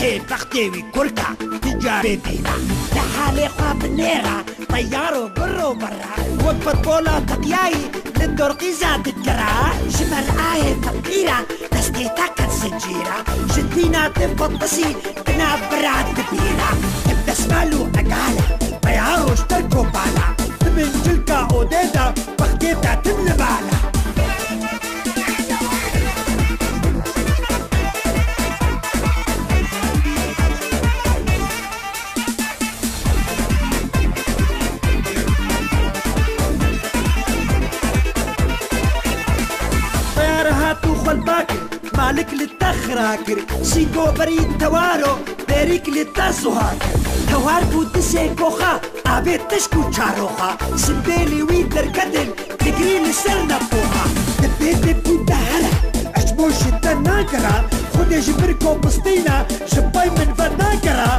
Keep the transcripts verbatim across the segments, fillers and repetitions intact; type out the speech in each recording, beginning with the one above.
Hê bextê wî kurka, tu carê bîna. Li halê xwe binêra, teyaro guro berra. Wek futbola teqyayî, li dorqîza dikira. Ji merayê feqîra, destê te qet zincîra. Ji tîna te fetisî, bina bira dibîra. Him desmal û egala, teyaro ji te kobala. Di bin cilka odê de, bextê te tim li bala. Teyar hat û xwelba kir, malik li te xira kir. Sîngo berî tewaro, berîk li te zuha kir. Tewar bû disê koxa, avê tişk û çaroxa. Simbêlî wî derketin, digirî li ser nepoxa. Dibê te bû te here, eçmo ji te nagera. Xwedê ji vir ko bistîna, ji pay min venagera.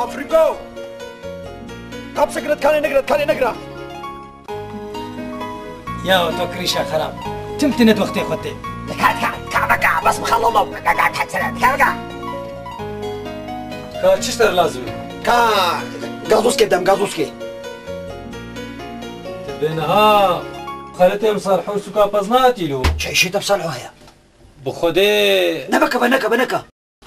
Afriko! Kapse giret, kanê negiret, kanê negira. Ya to kirîşa xerab. Tim tinet wextê xwe tê. Dika, dika, dika, dika, bes bixelolo. Dika, dika, dika, dika, dika. Ka çi ser lazim e? Ka gazoz ke dem, gazoz ke. Ti bê niha xeletê em Salho suka pez nehatî lo. Çi îşê te bi Salho heye? Bi Xwedê. Nebe ke, be neke, be neke.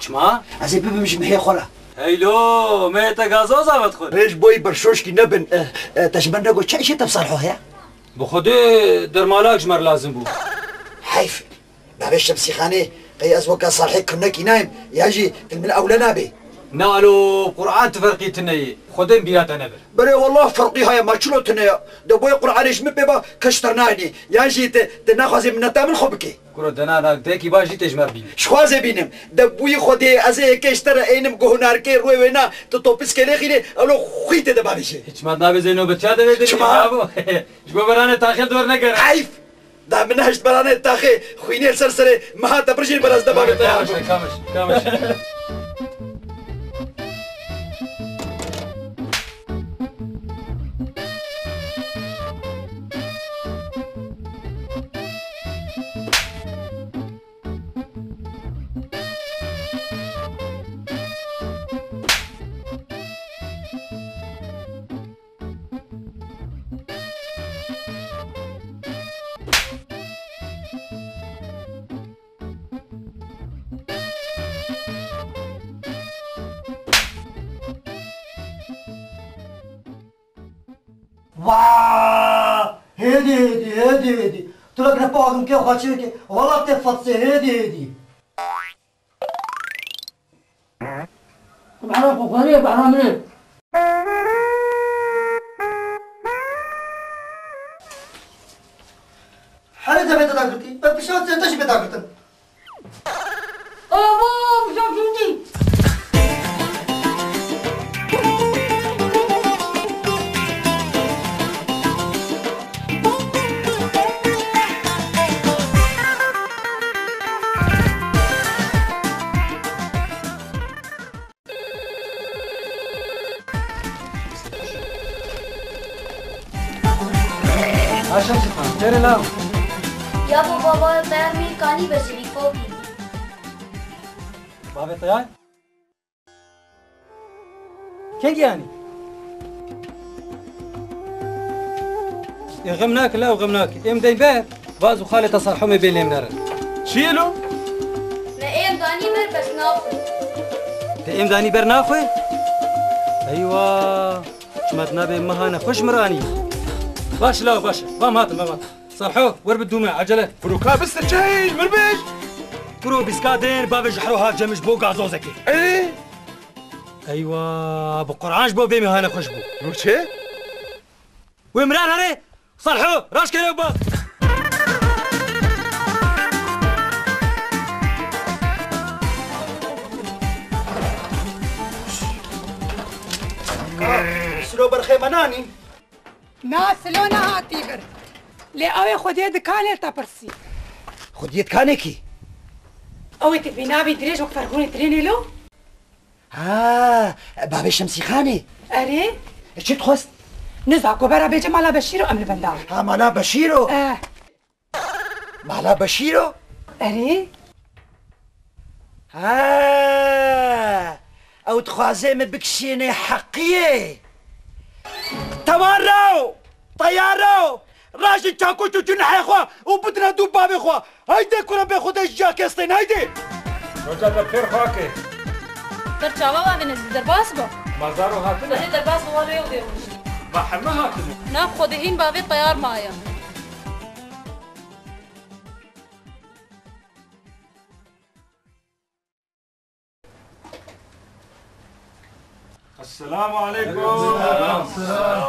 Çima? Ez ê bibim ji mihê xwe re. Heylo, mehê te gazoz avet xwe. Rê ji bo yî berşoşkî nebin. Eh, eh, te ji me negot çi îşê te bi Salho heye? Bi Xwedê dermalak ji me re lazim bû. Heyf. Navê Şemsîxanê, qey ez weka Salhê kunekî nayêm, yan jî til min ewle nabê. Na lo, Qur'an tu ferqî tune yê. Xwedê bîra te nebir. Belê wallah ferqî heye, ma çilo tune ya. De boyê Qur'anê ji min pê ba, keş ter nayênê. Yan jî te, te naxwazê mineta min xwe bikê. Kuro dena na dekî ba jî tê ji me re bînî. Ji xwe ez ê bînim. De bûyî Xwedê ez ê yekê ji te re ênim ku hunarkê rûyê wêna tu topiskê lê xînê, ewlo xwî tê de bavêje. Hiç mat nabê zeyno bi tiya de vê de. Çima? Ji bo beranê taxê dor negere. Heyf! Da min heşt beranê taxê xwînê ser serê miha te birjîn beraz de bavê te ya. Kamiş, kamiş, kamiş. Wa! Hêdî, hêdî, hêdî, hêdî. Tu rek ne pa adûn ke xwe çêke. Wala te fetsê, hêdî, hêdî. Behra xwe xwarê, behra min ê. Herê te bê te da girtî. Be pişa te, te jî bê da girtin. Abo, pişa tûtî. Aşam Şifa, tere law. Ya bo baba, tayar mî kanî be ji vî fokî. Bavê tayar? Kengî anî? Ê, xem nake, law, xem nake. Êm deyn ber, vaz û xalê te Serhomê bê lêm nerin. Çi ye lo? Me êm danî ber, bes naxwe. Te êm danî ber naxwe? Eywa! Çima tu nabê mihane xweş miranî? Baş law, baş. Vam hatim, vam hatim. Serho, wer bi dûme, ecele. Firoka biste çey, mir bêj. Kuro bîska dên, bavê ji hero hat cem ji bo gazozekê. Ê? Eywa, bi Quran ji bo vê mihane xweş bû. Ro çi? Wê miran here, Serho, raşkere ba. Nanî. Na, Silo nehatî vir. Lê ew ê xwediyê dikanê te pirsî. Xwediyê dikanê kî? Ew ê tu bîna bî dirêj wek ferhûnê trênê lo? Ha, bavê Şemsîxanê. Erê? E, çi dixwest? Niza ku bera bêje mala Beşîro em li benda. Ha, mala Beşîro? Eh. Mala Beşîro? Erê. Ha, ew dixwaze min bikişînê heqiyê. Tewan raw, teyar raw, rajin çakoç û cunehê xwe û bidine dû bavê xwe. Haydi kura bê xwe de ji cakê stên, haydi. Roja te pêr xake. Ber çava bavê nezî derbas bo. Mazaro hatine. Bavê derbas bo walo yew dê rojî. Ma heme hatine. Na xwedê hîn bavê teyar maye. Esselamu aleykum. Selam.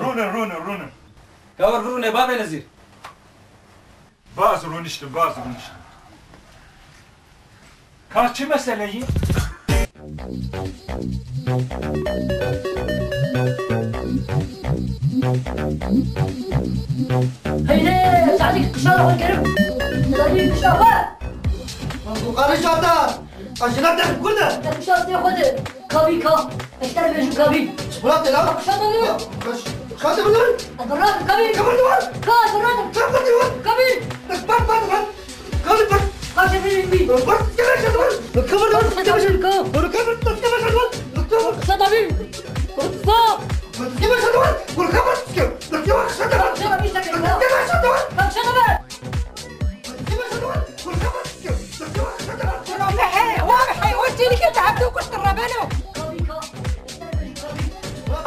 Rûne, rûne, rûne. Gavur rûne, babê Nezîr. Baz rûniştim, baz rûniştim. Ka çi meseleyî? Heyre, Salih, kişa xwe gerim. Salih, kişa xwe. Bas, bu karı çata. Aşina tek kurde. Tek kişa tê xwe de. Kabî ka. Eşter bêjim kabî. Murat, selam. Kişa da diyor. Kişa da diyor. Abdurrahman kabî. Kabî diyor. Ka, Abdurrahman. Kabî diyor. Kabî. Bak, bak, bak. Kaçabilirim bir. Kıvırdan çıkamadım. Kısa tabii. Kısa. Kısa tabii. He, he, he, o çelik de hep dokuz lira ben o.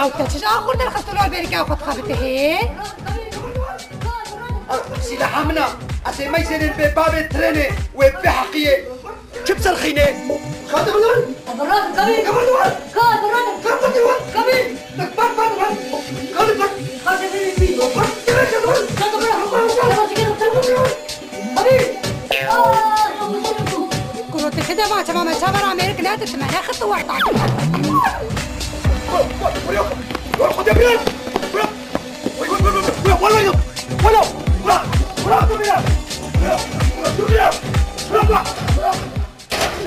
Ew te çi ji axur derxist û li alberîka xwe dixebite hê? Sîlaha min a, ez ê meyzênên bê bavê trênê wê biheqiyê. Çi biserxînê? Xatir min. Eberat kabî. Eberat. Ka eberat. Ka eberat. Kabî. Bak, bak, bak, bak. Kabî, bak. Ka eberat. Bak, bak. Kuro, tu çi dema çema me çaver Amerîk ne tu çime ne xit werta.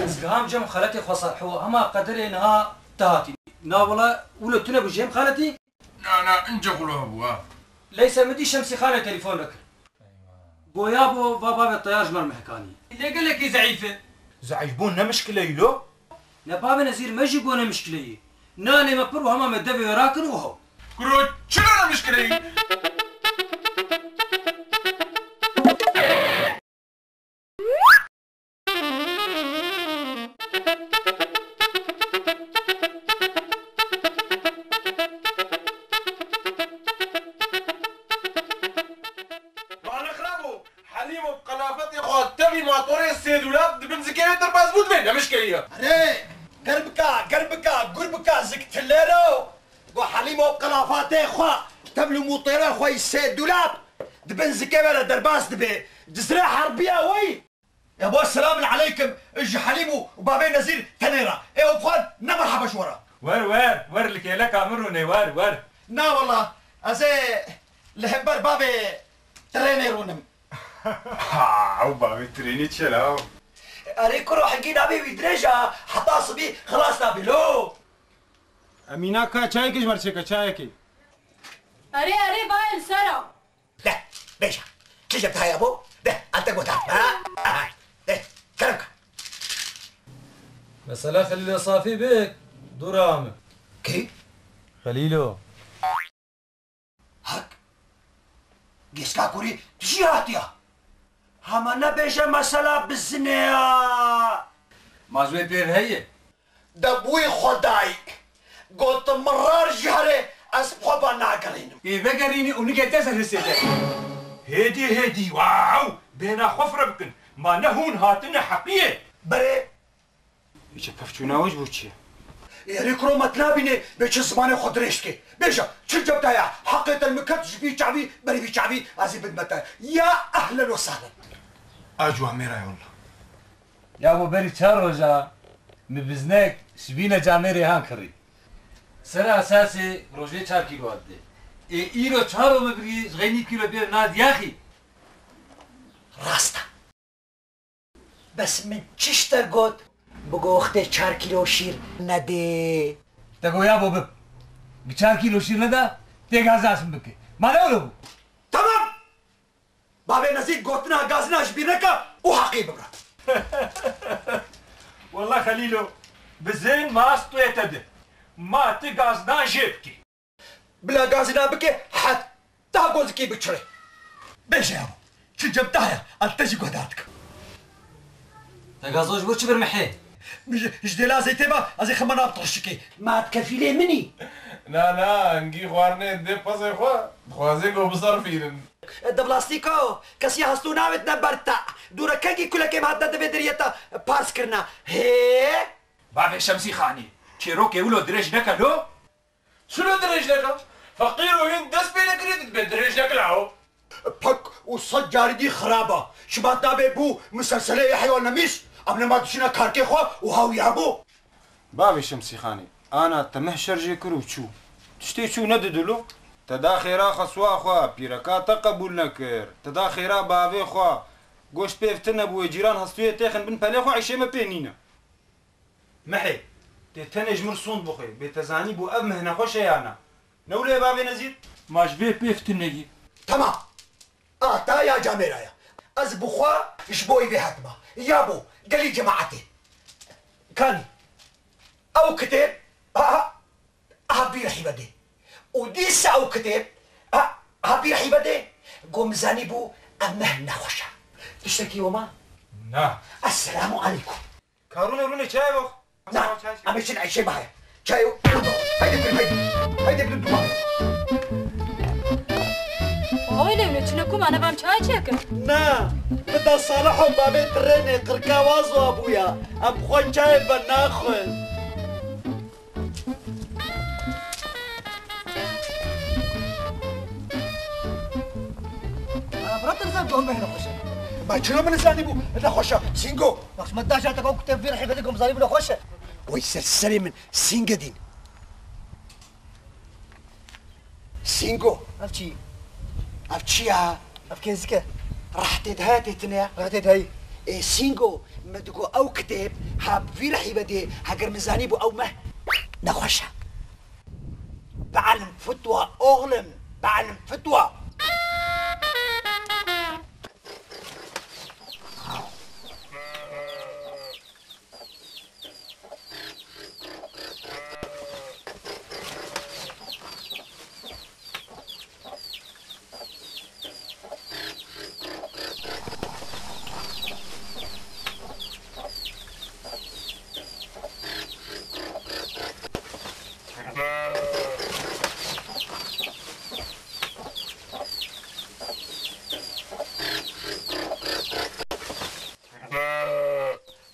Ez giham cem xeletê xwe ser hewa hema qedirê niha te hatî. Na wela wilo tune bû cem xeletî? Na, na, ince xulu hebû ha. Leysa min dî Şemsî Xanê telefon vekir. Goya bo va bavê teyar ji me re mehkanî. Lê gelekî zeîf e. Zeîfbûn ne mişkileyî lo? Ne bavê Nezîr me jî got ne mişkileyî. Nanê me pir û hema me devê wê rakin û hew. Kuro çilo ne mişkileyî? Balixrabo, Helîmo bi qelafetê xwe tevî matorê sê dûlab di bin zikê wê derbas bû, divê nemişkeyî ye. Erê, ger bika, ger bika, gur bika zik tilero. Go Helîmo bi qelafatê xwe, tevlî motêra xwe yî sê dûlab di bin zikê wê re derbas dibe. Cizre herbiya wey. Ya bo selamun aleykum, ji Helîm û bavê Nezîr tenê re. Ê o xwe ne merheba ji we re. Wer, wer, wer li kêleka min rûnê, wer, wer. Na wela, ez ê li hember bavê trênê rûnim. Ha, ew bavê trênê çi la? Erê kuro hingî nabê wî dirêj e, heta sibî xilas nabê lo. Emîna ka çayekê ji me re çêke, çayekê. Erê, erê, bayê li ser e. De, bêje. Çi jebdaya bo? De, ante gotan. Ha? Aha. De, kerem ka. Mesela Xelîlo Safî bik, dûra min. Kî? Xelîlo. Hak. Gêşka kurî tu jî hatiya. Hema nebêje mesela bizinê ya. Ma ji wê pêv heye? De bûyî xwe dayî. Gotim min rar ji herê ez bi xwe ba nagerînim. Ê vegerînî û nigê te ser hisê te. Hêdî hêdî, wow! Bêhna xwe fire bikin. Ma ne hûn hatine heqiyê? Berê. Îçe pevçûna we ji bo çi ye? Ê, erê kuro me tu nabînê, bê çi zimanê xwe dirêj dike. Bêje, çi cebdaya, heqê te li min ket ji vî çavî, berî vî çavî, ez ê bidime te. Ya ehlen we sehlen. A ciwan mêra ya wela. Ya bo berî çar roja min biznek ji bîne camêrê han kirî. Sera esasê rojê çar kîlo dide. Ê îro çar ome birî, ji xeynî kîlo bêr nadiyaxî. Rast e. Bes min çi ji te got? Bi goxtê çar kîlo şîr nedê. Te got ya bo bib. Bi çar kîlo şîr neda, tê gazina min bike. Ma ne wilo bû? Tamam! Bavê Nezîd gotina gazina ji bîr neke û heqî bibra. Wela Xelîlo, bizên ma ez tu yê te di. Ma ti gazina jê bikî. Bila gazîna bike heta gozikî biçire. Bêje ya. Çi cem te heye, ez te jî guhdar dikim. Te gazo ji bo çi bir mihê? Min ji, ji dêla zeytê ve, ez ê xemma nav tixşikê. Ma tu kefîlê min î? Na, na, hingî xwarinê dê pezê xwe, dixwazê ku bisirfînin. De plastîko, kesî hestû navêtine ber te. Dûre kengî kulekê me hatine divê deriyê te pars kirine. Hê? Bavê Şemsî Xanî, çêrokê wilo dirêj neke lo? Çilo dirêj neke? Feqîr û hîn dest pê nekirî, tu dibê dirêj neke lawo. Pek û sed carî dî xirab e. Şima nabê bû miselselê Yehya Nemîs, em nema dişîne karkê xwe û hawiya bû. Bavê Şemsîxanê, ana te meh şer jê kir û çû. Tiştê çû ne didilo. Te da xêra xeswa xwe, pîreka te qebûl nekir. Te da xêra bavê xwe. Goşt pêv tune bû, wê cîran hestûyê têxin bin pelê xwe, îşê me pê nîne. Mehê, tê tenê ji mir sûnd bixwê, bê te zanîbû ev meh nexweş e ya na. Ne wilo ye bavê Nezîr? Ma ji vê pêv tu neyî. Tamam. A ta ya camêra ya. Ez bi xwe ji bo î vê hatima. Ya bo, gelî cemaetê. Kanî. Ew kitêb, ha, ha, ha bîr hîve dê. Û dîsa ew kitêb, ha, ha bîr hîve dê. Go min zanîbû ev meh nexweş e. Tiştekî wema? Na. Esselamu aleykum. Ka rûne rûne çayê bix. Na, em ê çin Eyşê bahê. Çayê û haydi bir haydi. Haydi bir duman. Oy lewne çine ku mane vam çay çekin. Na, bida Salih û babê trênê qirka waz wa bûya. Em xwe çayê ve naxwin. Bira, tu nizan ku ew meh nexweş e. Ma çilo min nizanî bû nexweş e? Sîngo! Bak, me daja te ku kitêb vî rihî vedê ku min zanî bû nexweş e. Wey ser serê min, Sînge dîn. Sîngo! Ev çi? Ev çi ya? Ev kêzik e. Rehetê de heye tê tine ya? Rehetê de heyî. Ê Sîngo, min digo ew kitêb ha bi vî rihî vedê, heger min zanî bû ew meh nexweş e. Be'elim fitwa oğlum, be'elim fitwa.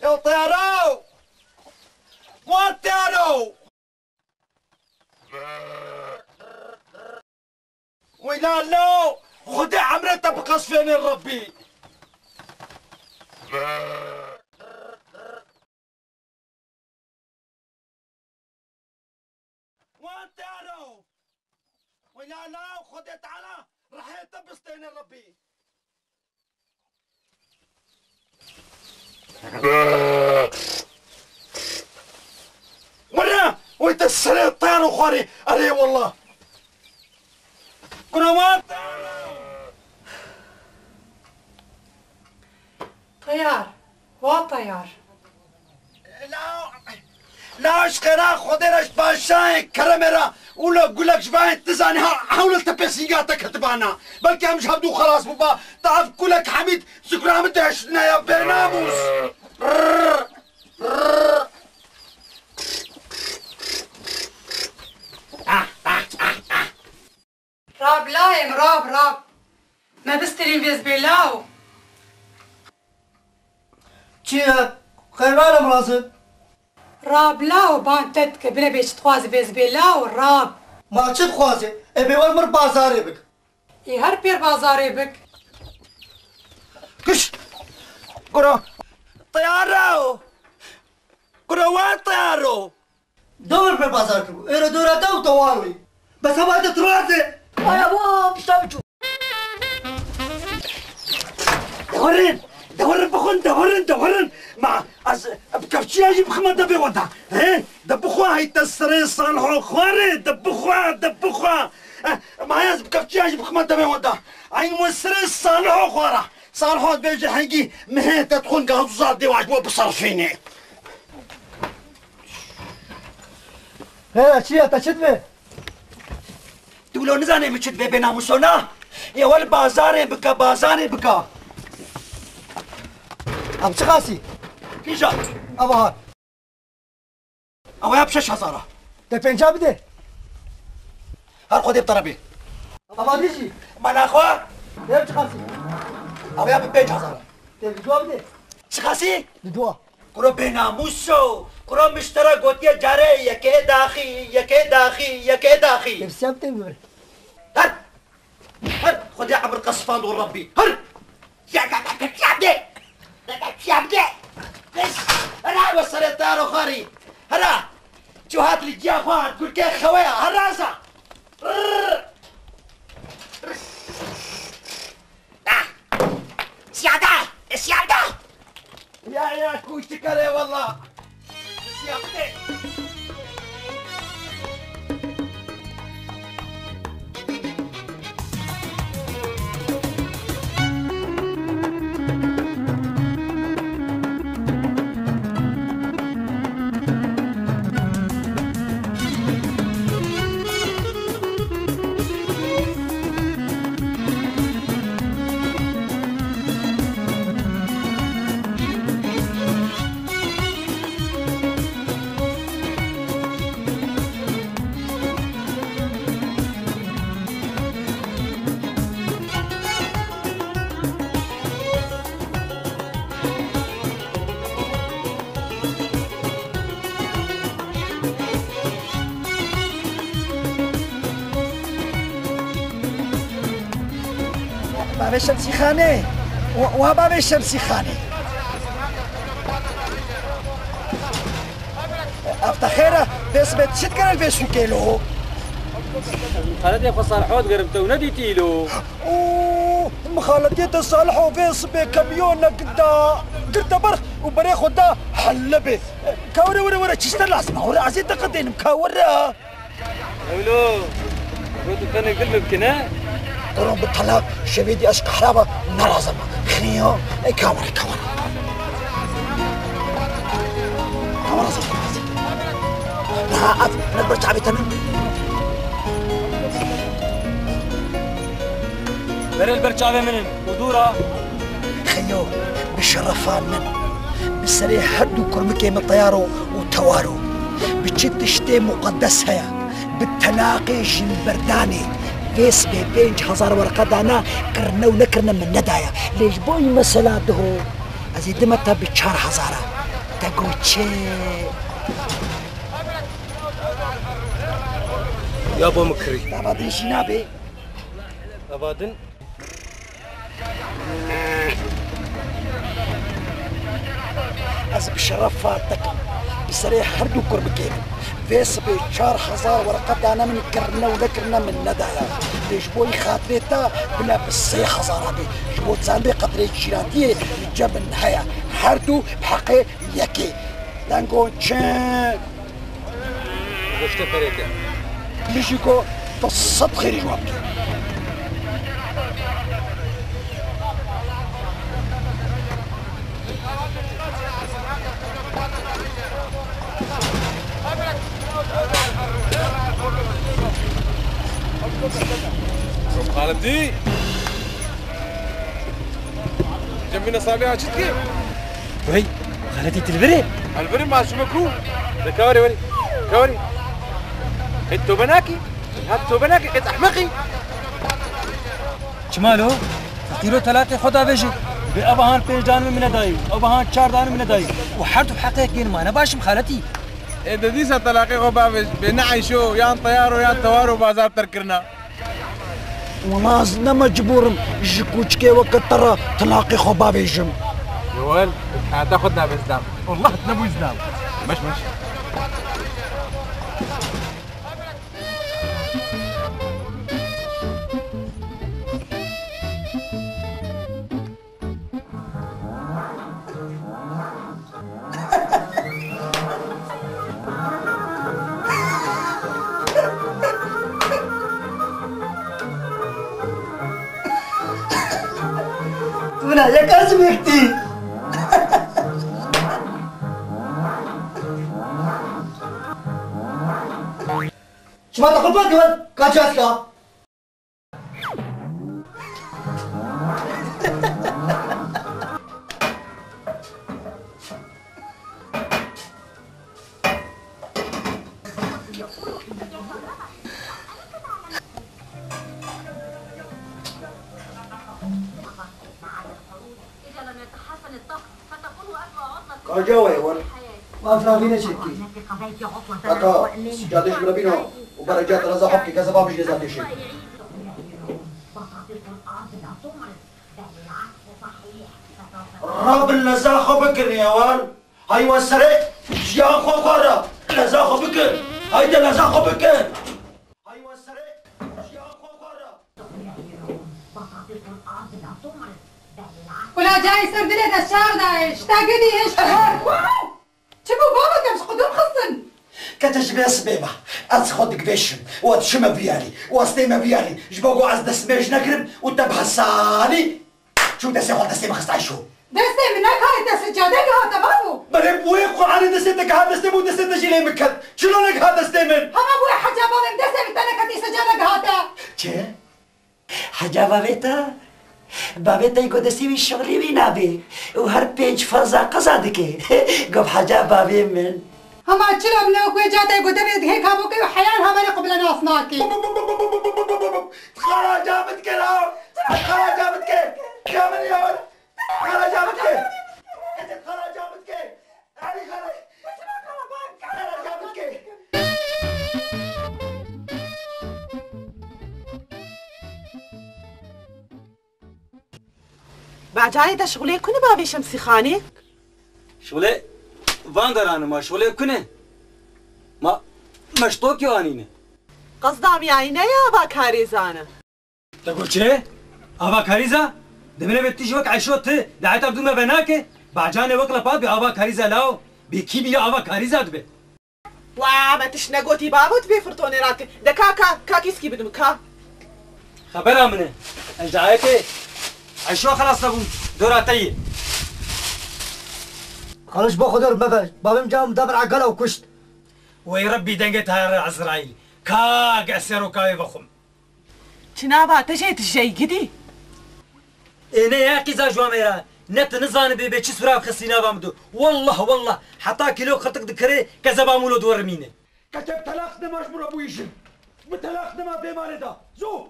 Ya teyaro! Wan teyaro! Wî lalo! Xwedê emrê te biqesfêne Rebbî! Wan teyaro! Wî lalo! Xwedê Teala rehê te bistêne Rebbî! Were! Wê te serê teyar xwarî, erê wallah! Guna wan teyar! Teyar, wa teyar! La, la ji xêra Xwedê re ji paşayê keremê re û la gulek ji vayê tu zanî ha, hewle te pê sînga te ketibana. Belkî em ji hevdû xelas bûba. Te ev gulek Hemîd zikra min dihiştine ya bênamûs. Rrr, rrr. Rab layê min, rab, rab. Me bistirîn vêz bê law. Çi ye? Xeyr, alem razin. Rab law, ban te dike, bine bê çi dixwazî vêz bê law, rab. Ma çi dixwazî? Ê bê were mir bazarê bik. Ê her pêr bazarê bik. Kiş! Kuro! Teyaro! Kuro wan teyaro! Dewr me bazar kiribû. Êro dora te û tewar wî. Bes hema te tu raste. Aya wa pişta biçû. Dewirin! Dewirin bixwin, dewirin, dewirin! Ma ez bi kevçiya jî bixime devê we de. He? De bixwe heyte serê Salho xwarê, de bixwe, de bixwe! Eh, ma ez bi kevçiya jî bixime devê we de. Eyn we serê Salho xwara. Salho dibêje hengî mihê te dixwin gazûza dê wa ji bo biserfînê. He, çi ye, te çi dibe? Tu wilo nizanê min çi dibe bênamûso na? Yê wel bazarê bike, bazarê bike. Ev çi qasî? Kîja? Ava ha. Ew ya bi şeş hezar a. Te pênca bide. Her xwedê bi te re bê. Ava dî jî. Mana xwe. Ev çi qasî? Ew ya bi pênc hezar a. Te li dua bide. Çi qasî? Li dua. Kuro bênamûso, kuro min ji te re gotiye carê yekê daxî, yekê daxî, yekê daxî. Hepsi yaptı mı? Her! Her! Xwedê emir qesfand û Rebbî. Her! Ya, ya, ya, ya, ya, de! Ya, ya, ya, de! Pis! Hera we serê taro xarî! Hera! Çû hat li giya xwe hat gurkê xeweya, hera za! Rrrr! Ah! Siyade! Siyade! Ya, ya, kûçikar e walla. Siyade! Bavê Şemsîxanê. Wa, wa bavê Şemsîxanê. Ev te xêr e, vê sibê çi dikirin vê sûkê lo? Xaletê xwe Salho digerim, te û nedîtî lo. Û mixaletiyê te Salho vê sibê kemiyonek da girte berx û berê xwe da Helebê. Ka were, were, were, çi ji te lazim e? Were, ez ê te qedênim, ka were. Ewlo, gotu tenê gil bibkine. Qurban bi tala şevê dî ez kahraba narazim. Xiyo, e, ka were, ka were. Ka were, zat. Ha, ev, ne ber çavê te min. Berê li ber çavê min in û dû re. Xeyo, bi şerefa min, bi serê her du kurmikê min teyaro û tewaro, bi çi tiştê muqedes heye, bi telaqê jînberdanê, vê sibê pênc hezar werqe dana, kirine û nekirine min nedaye. Lê ji bo wî mesela diho, ez ê dime te bi çar hezar a. Te got çi? Ya bo min kirî. Dava din jî nabe. Dava din. Ez bi şerefa te kim. Bi serê her du kurmikê min. Vê sibê çar hezar werqe dane min, kirine û nekirine min nedaye. Lê ji bo wî xatirê te bila bi sê hezar a bê. Ji bo çandê qedrê cîrantiyê li cem min heye. Her du bi heqê yekê. Dengo çi? Goşte perê te. Min jî got, tu sed xêrî ji wan bike. Xaletî! Cem bîne sabiha çi dikî? Wey, Xaletî tu li vir î? Ez li vir im, ma şûme ku? De ka werê werê. Ka werê. Qet tobe nakî? Ha tobe nakî, qet ehmeq î? Çima lo? Feqîro telaqê xwe davêje. Bê ev ahan pênc dan min min nedayî. Ev ahan çar dan min nedayî. Û her du heqê kên ma ne baş im Xaletî. Ê de dîsa telaqê xwe bavêj. Bê ne eyşo, yan teyaro, yan tewaro bazar terk kirina. Wela ez ne mecbûr im ji kûçikê weke te re tilaqê xwe bavêjim. Yewel, heta xwe nabê zilam. Wallah nebû zilam. Meş, meş. Bila, yek ez mekti. Şima te xwe bak, kaçaska. Kaca wê wan. Wan firavîne çekî. Kaka, sicadê ji min re bîna û bereca te reza xwe bike, kezeba min jî lêza têşê. Rabin leza xwe bikin ya wan. Hay we serê jiyan xwe xwe re leza xwe bikin. Hayde leza xwe bikin. Hay we serê jiyan xwe xwe re. Kula cayê ser dilê te şar dayê. Ji te gidî hişt her. Çi bû baba, te ji qudum xistin? Kete ji vê sibê ve ez xwe digvêşim û ez diçime vî yarî û ez tême vî yarî. Ji bo ku ez destmêj nekirim û te bi hesanî çû destê xwe destê min xist Ayşo. Destê min nekare te sicade gihate babo. Belê bi wê Qur'anê destê te giha destê min û destê te jî lê min ket. Çilo negiha destê min? Hema bi wê heca bavê min destê min te neketî sicade gihate. Çi? Heca bavê te? Bavê te ku destê wî şixulî wî nabe û her pênc ferza qeza dike. Gof heca bavê min. Hema çilo min ew ku ê ca te ku devê dihê kabokê û heyan haberê qubile nas nake. Xaraca min dike la! Xaraca min dike! Ya min ya! Xaraca min dike! Xaraca min dike! Erê xalay! Xaraca min dike! Bacanê te şixulê kune bavê Şemsîxanê? Şixulê van deran e ma, şixulê kune. Ma meştokî anîne. Qesda miyayî ne ya ava karêzan e. Te got çi? Ava karîza? Demine be tu jî wek Eşo tu, dayeta bi dû me venake? Bacanê wek lepat bê ava karîza lao. Bê kî bî ya ava karîza dibe? Wa, me tişt negotî babo, tu vê firtonê rake. De ka, ka, ka kîskî bidim, ka. Xebera min e. Ez dayetê Eşo xelas nebûm. Dora te yê. Xaliş bo Xidor meve. Bavê min cam da bir egala û kuşt. Wey Rebbî dengê te here Ezraîl. Ka ge ez sero kawê vexwim. Çi nava te jê tijey gidî? Ê ne ya qîza ji wan mêra, ne tu nizanibê bê çi sura xistî nava min do. Wallah, wallah, heta kîlo qirtik dikirê, kezeba mûlo diwerimîne. Keçe bi telaq nema ji min re bûyî jin. Bi telaq nema vê malê de. Zû!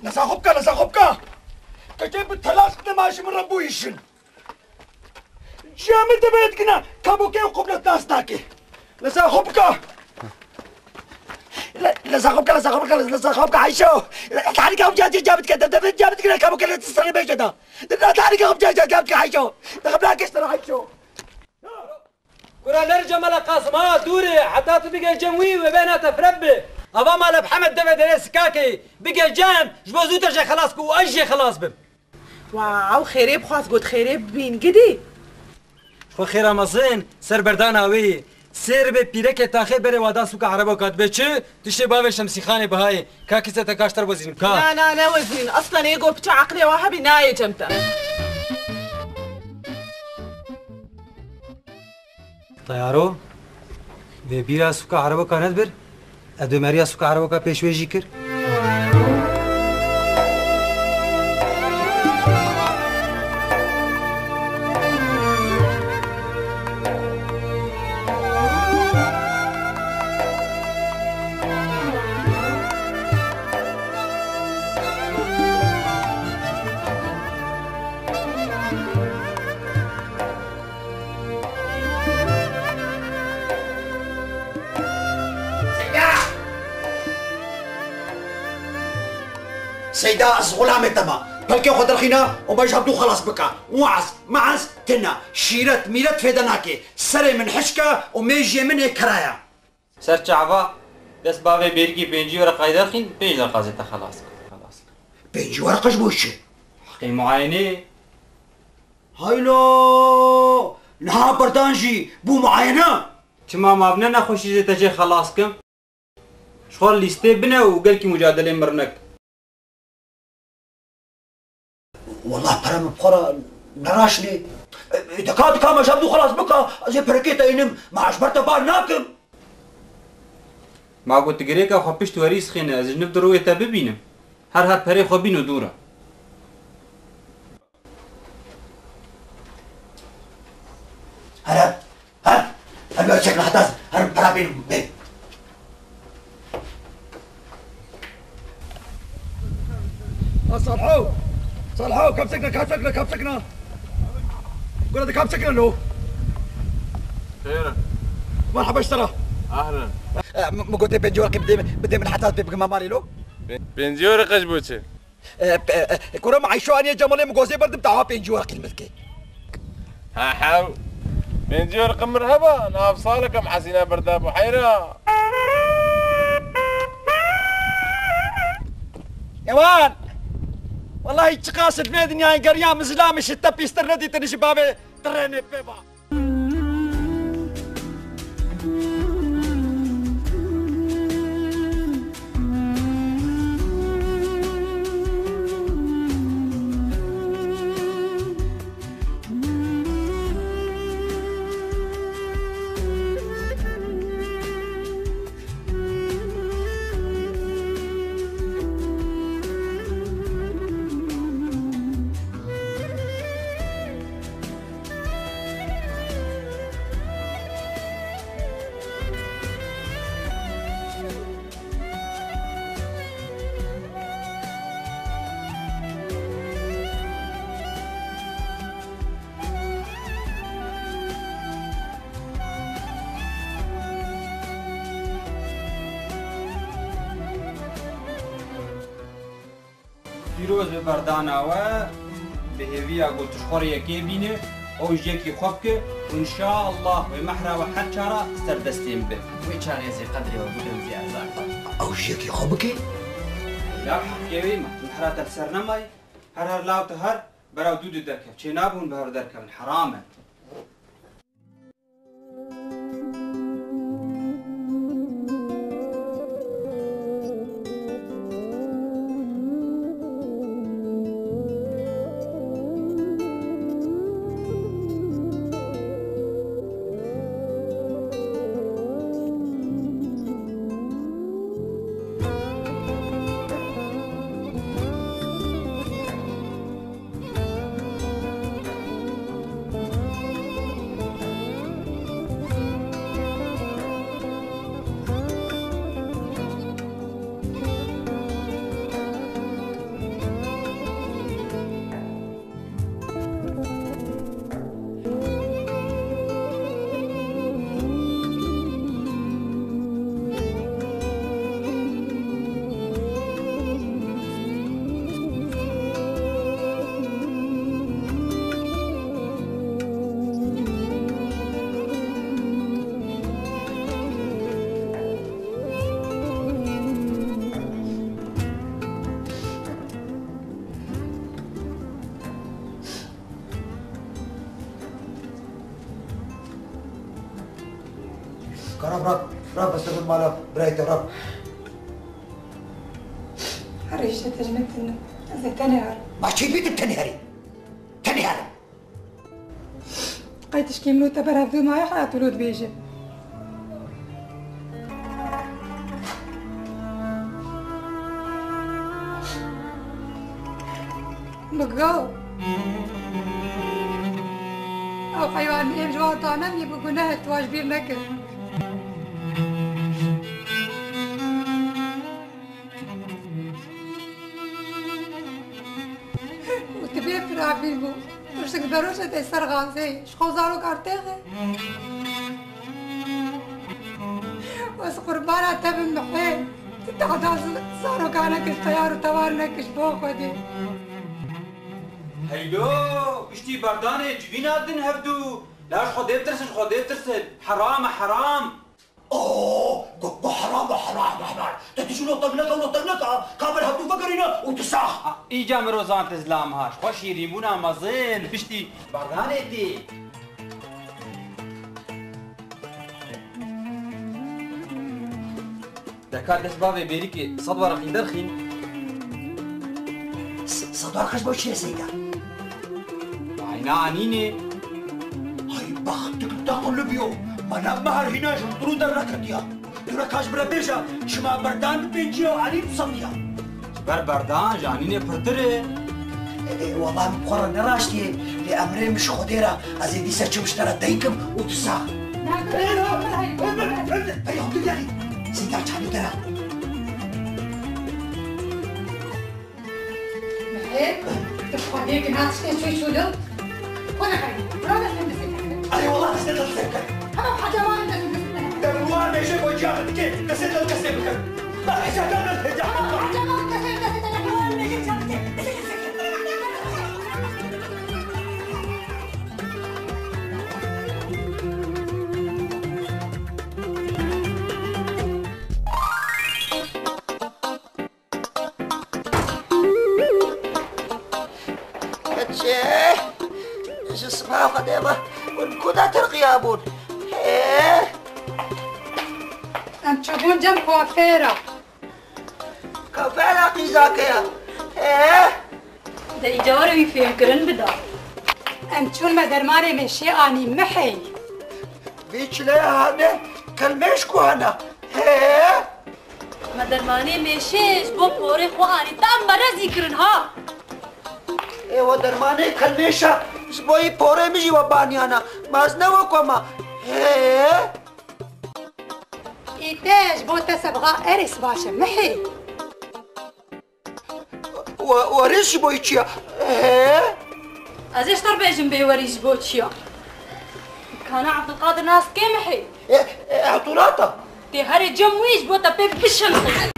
Leza xwe bike, leza xwe bike! Keçe bi telaq nema ji min re bûyî jin. Ciya min divê dikine, kabokê û qublet nas nake. Leza xwe bike. Le-, leza xwe bike, leza xwe bike, leza xwe bike, Ayşo. Le-, tarîka xwe ciya, ciya, ciya bidike, de-, de-, ciya bidikine, kabokê li serê bêje de. De-, de-, tarîka xwe ciya, ciya, ciya bidike, Ayşo. De xebra keştir, Ayşo. Kura ner Cemala Qasim, ha, dûrê, heta tu bigê cem wî, wê bêhna te fireb bi. Ava mala bi Hemed deve derê sikakê, bigê cem, ji bo zû te jê xelas ku û ez jê xelas bim. Wow, xêrê bixwaz got xêrê bibîn gidî. Xwe xêra mezin ser berdana wê. Sêr be pîrekê taxê berê wada sûka Erebo kat be çi? Tiştê bavê Şemsîxanê bihayê. Ka kîse te kaşter wezînim ka. Na, na, ne wezîn. Aslan ê go piçe aqilê wa hebî nayê cem te. Tayaro, vê bîra sûka Erebo ka nedibir. Ez dê meriya sûka Erebo ka pêş wê jî kir. Seyda! Seyda, ez xulamê te me. Pelkê xwe derxîne û me ji hevdû xelas bike. Waz, maz, tine. Şîret, mîret fêde nake. Serê min hişk e û mêjiyê min ê keraya. Ser çava, dest bavê bêrikî pêncî wereqayî derxîn, pênc deqa zê te xelas kir. Xelas kir. Pêncî wereqa ji bo çi? Heqê muayenê. Haylo! Niha berdan jî bû muayene? Çima ma bi ne nexweşî zê te jê xelas kim? Ji xwe lîstê bine û gelkî mucadelê min rinek. Wallah pere min bi xwe re neraşinê. E, e, dika dika me ji hevdû xilas bika, ez ê perekê te înim, me ez ji ber te bar nakim. Ma got tu girêka xwe pişt werî sixêne, ez ji niv di rûyê te bibînim. Her her perê xwe bîn û dû re. Here, her, her ber çekna heta her pera bîn, bê. Ha, Salho! Salho, kam çekna, kam çekna, kam çekna! Gura de kam çekna lo? Xêr e. Merhaba ji te re. Ehlen. E, m-, min gotê pêncî werqî bidê min, bidê min heta pê bigime malê lo. Pê-, pêncî werqe ji bo çi? E, pe-, e, kura min Eyşo aniye Cemalê min gozê berdim, dawa pêncî werqî li min dike. Ha, hew. Pêncî werqe min heba, nav saleke min hezîne berda bû, heyra. Ewan! Wellahî çiqas di vê dinyayê geriya min zilamê ji te pîstir nedîtin ji bavê tirênê pê ba. Pîroz be berdana we, bi hêviya ku tu ji xwe re yekê bîne, ew ji yekî xwe bike û înşallah wê mehra we her çara ser destê min be. Wê çaxê ez ê qedrê we bikim zî erzaq. Ew ji yekî xwe bike? Ya heqê wê me, mehra te li ser nemayê. Her her law te her, bera dû dû derkev. Çê nabe hûn bi hev derkevin, heram e. Ka rab, rab, rab, ez te bin mala birayê te, rab. Her îşte te ji min tune. Ez ê tenê herim. Ma çi bî tu tenê herî? Tenê herim. Qey tişkî min û te berhev dû maye heyat û lo dibêje. Bigo. Ew heywan êm ji wan tane mî bi guneh tu wan ji bîr nekir. Û tu bê firafîn bû. Rojek beroje tê ser xazê, ji xwe zarok artêxe. Ez qurbana te bim mihê. Tu tehda z-, zaroka nekir, teyar û tewar nekir ji bo Xwedê. Heylo, piştî berdanê civîna din hevdû. La ji Xwedê tirsin, ji Xwedê tirsin. Heram e, heram. Oh, gu, gu heram e, heram, heram. Te dijî notek neke, notek neke. Ka ber hevdû vegerîne û tu sax. A, îca mirozan te zilam ha. Ji xwe şîrînbûna mezin. Piştî berdanê tê. Deka dest bavê bêrîkê sed weraqî derxîn. S-, sed weraqî ji bo çi ye Seyda? Anînê. Hay bextik te qulibî yo. Mala me her hîna ji hundirû derneketiya. Tu re ka ji min re bêje, çima berdan bi pêncî ya û Elî bi sediya. Ji ber berdan ji Anînê pirtir e. Ê, ê, wela min bi xwe re ne raştî ye, lê emrê min ji Xwedê re, ez ê dîsa çim ji te re deykim û tu sax. Hey, xwe tu gelî. Sînga çavê te re. Mihê, tu xwediyê ki na tiştê çû çû dil. Xwe neqeynî. Bira destê destê te. Erê wela destê te destê bike. Hema hecemanê destê destê te. Te bi wan bêje ku ciya te dike, destê te destê bike. Bak, hece te destê te. Hema hecemanê destê destê te. Wan bêje ciya te dike, destê destê bike. Keçê, ji siba Xwedê ve hûn ku de tirqiyabûn? Hê? Em çûbûn cem kuafêra. Kuafêra qîzake ya. Hê? De îcar wî fêmkirin bida. Em çûn me dermanê mêşê anî Mihê. Vî çileyê hane, kelmêş ku hene. Hê? Me dermanê mêşê ji bo porê xwe anî, te em merezî kirin ha. Ê we dermanê kelmêşa ji bo yî porê min jî we baniyana. Ma ez ne wek we ma. Hê? Î te ji bo te sebxa erê sibaş e Mihê. We, werî ji bo çi ya? He? Ez ê ji te re bêjim bê werî ji bo çi ya? Kana Abdulkadir nas kê Mihê? E, e, Abdulata. Tê herê cem wî ji bo te pê bişinxî.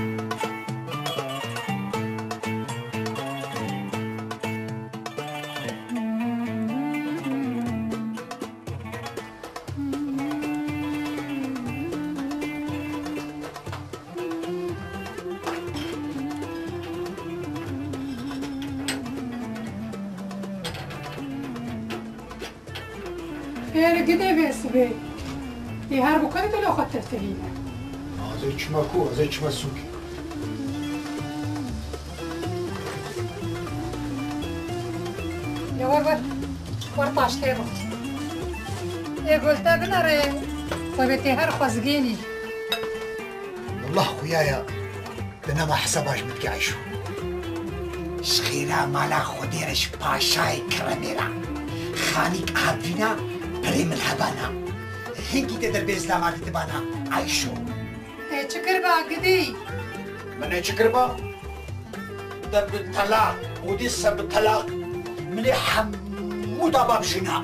Ê, li gidê bê sibê. Ê, her bi kurê tu li xwe tiftivîne. Ez ê çima ku, ez ê çima sûkê. Ya wer wer. Wer paştê bû. Ê, gul te binere. Xwe bê tê her xwezgênî. Allah xuya ya. Bi nema hesaba ji min dike Ayşo. Ji xêra mala Xwedê re ji paşayê keremê re. Xanîk avîna, perê min hebana. Hingî te derbê zilamardî dibana Ayşo. Ê çi kiriba gidî? Min ê çi kiriba? De bi telaq, û dîse bi telaq. Min ê hemû daba bi jina.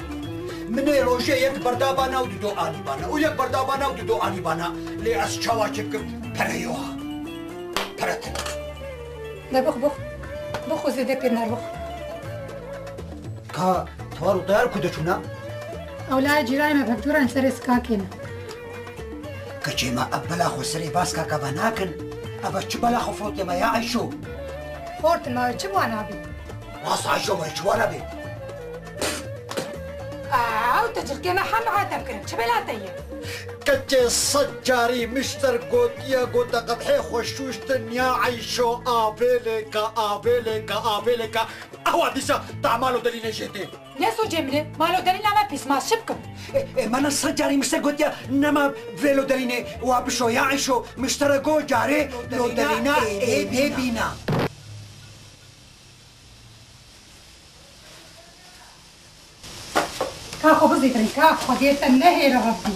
Min ê rojê yek berdabana û dido anîbana. Û yek berdabana û dido anîbana. Lê ez çawa çi bikim? Pere yo ha. Pere tune. De bix, bix. Bix û zêde pê nervix. Ka tewar û teyar ku diçûna? Ew layê cîranê me pektoran serê sikakê ne. Keçê me ev bela xwe serê va sikaka ve nakin. Ev çi bela xwe firotiye me ya Ayşo? Xortin me çi wana bî? Rast Ayşo me çi wana bî? Ew te cilkê me heme hatem kirin. Çi bela te ye? Keçê sed carî mişter gotiye, gote qedhê xwe şûştin ya Eyşo, avê lê ke, avê lê ke, avê lê ke. Ewa dîsa ta malo delînê jê tê. Ne sûcê min e? Malo delîna me pîs ma şi bikim. E, e, mana sed carî mişter gotiye, nema vê lo delînê wa bişo ya Eyşo, miştere go carê lo delîna ê bê bîna. Ka xwe bizîtirin, ka Xwedê te nehêre Rebbî.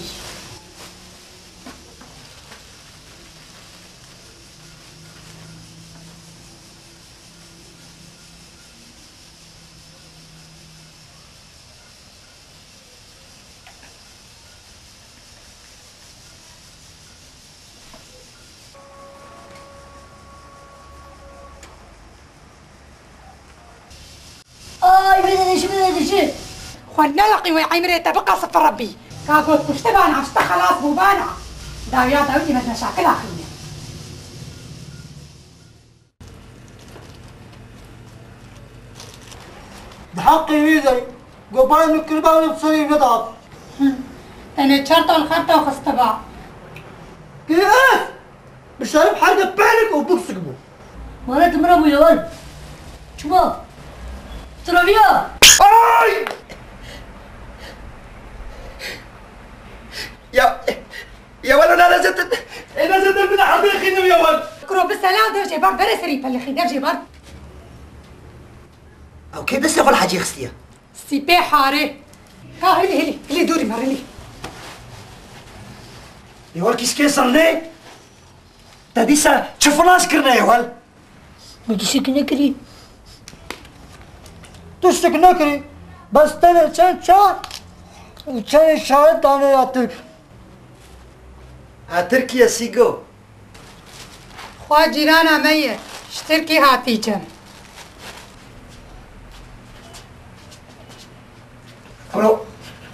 Ay, bide dişi, bide dişi. Xwe neleqî wê eymrê te biqesif Rebbî. Ka got kuşte bana, işte xelas bû bana. Dawiya dawî me meşakil axîne. Bi heqê wî de, gobarê min kiriba wê bi serê wî nedat. Tenê çar ton xerta xistiba. Kê ev? Bi şerif her de penik û buksik bû. Mane tu min re bû yewal. Çima? Tu re viya? Ay! Sela, dev jê bar, bere serî pelixî, dev jê bar. Ew kê destê xwe li hecî xistiye? Sîpê harê. Ka hilî, hilî, hilî dûrî me, hilî. Ê wal kîskê zirnê? Te dîsa çi filas kirine ê wal? Min tiştek nekirî. Tiştek nekirî. Bes tenê çend çar û çend şahid dane ya Tirk. Ha, Tirkiye Sîgo. Xwe cîrana me ye. Ji Tirkî hatî cem. Kuro,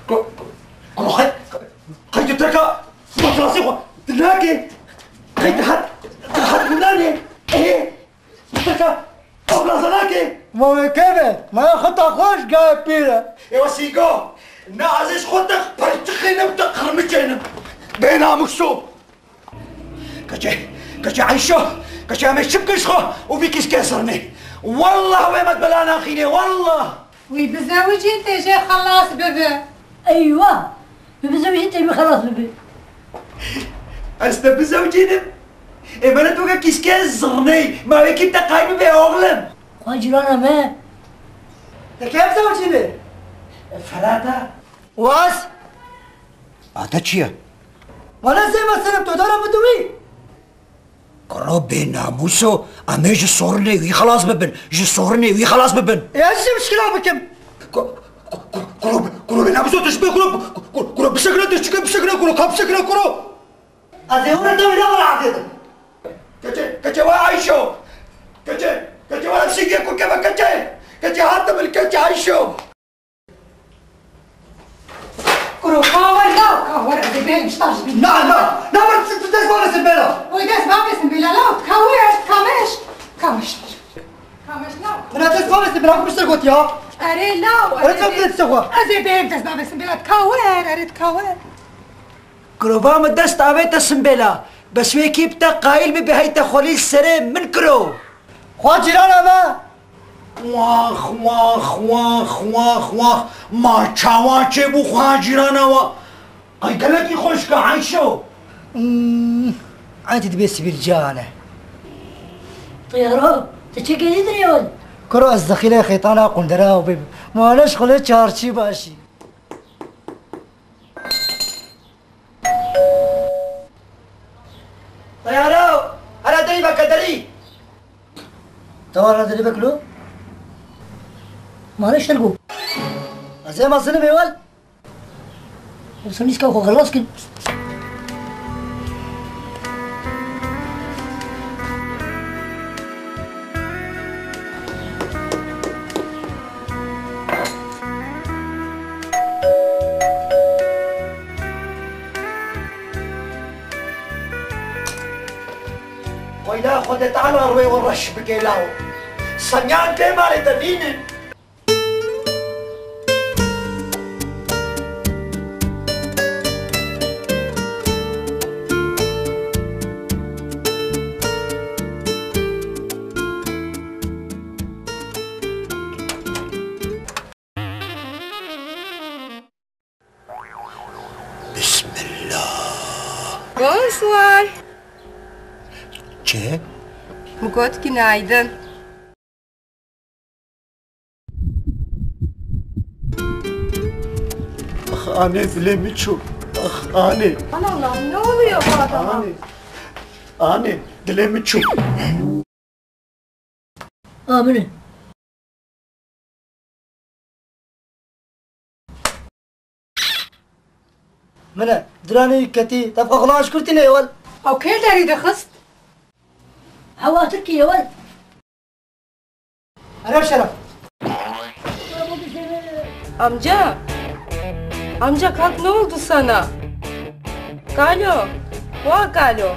kuro, kuro, xey, xey tu Tirka, xwe filasî xwe, tu nake. Xey tu hat, tu hat bûnanê. Ê, tu Tirka, xwe filasa nake. Ma wê kê be? Ma ya xwe ta xweş gaye pîre. Ê we Sîgo, ne ez ê ji xwe te perçixê nim, te qirmiçê nim. Bênamuso. Keçê, keçê Eyşo, keçê em ê çi bikin ji xwe û vî kîskê zirnê? Wallah wê me bela naxînê, wallah! Wî bizewicîn tê jê xelas bibe. Eywa! Wî bizewicîn tê wî xelas bibe. Ez te bizewicînim. Ê mene tu ke kîskê zirnê, ma wê kî te qayîl bibe oxlim? Xwe cîrana me. Te kê bizewicîne? Ferata. Was? A te çi ye? Wele zê me sinim tu dara bidiwî. Kuro bênamûso, em ê ji sorinê wî xelas bibin, ji sorinê wî xelas bibin. Ê ez çi mişkila bikim? Ku-, ku-, ku-, kuro, kuro bênamûso tu ji bê kuro, ku-, ku-, kuro bisekine tu çike bisekine kuro, ka bisekine kuro. Ez ê hûn re dewê ne were avêtim. Keçe, keçe wa Ayşo. Keçe, keçe wa Sîgê ku keve keçe. Keçe hatim il keçe Ayşo. Kuro, ka wer, law, ka wer, ez ê bêrim ji te jî bînim. Na, na, na, wer, tu, tu dest bavêsin bêla. Oy, dest bavêsin bêla, law, ka wer, ka meş, ka meş. Ka meş, law. Min dest bavêsin bêla, min ser got ya. Erê, law, Erê, erê, tu dest xwe. Ez ê bêrim dest bavêsin bêla, ka wer, erê, ka wer. Kuro, va min dest avête simbêla. Bes wê kî bi te qayîl bibe, hey te xwelî serê min kuro. Xwa cîrana me. Wax, wax, wax, wax, wax. Ma çawa çêbû xwa cîrana we? Ay gelekî xweşik e Ayşo. Hmm, enti dibê Sibîl Can e. Teyaro, tu çi kêlî dirê win? Kuro ez dexîlê xêtana qundera û bê. Ma ne ji xulê çarçî başî. Teyaro, here derî veke derî. Tewar re derî vekilo. Mane şergo. Ez ê ma zinim ê wel. Sen nîska xwe xelas kin. Weyla Xwedê Teala rûyê we reş bike lawo. Semyan pê malê te nînin. Bismillah. Bonsoir. Çi? Min got günaydın. Ah, anê, dilê min çû. Ah, anê. Aman Allah'ım, ne oluyor bu adama? Anê. Anê, dilê min çû. A, min e. Min e. Diranê wî ketî, te bi xwe xulaş kurtî ne ewel. Ew kê derî dixist? Hewa Tirkî ewel. Ereb Şeref. Amca. Amca, kalk, ne oldu sana? Kalo. Wa Kalo.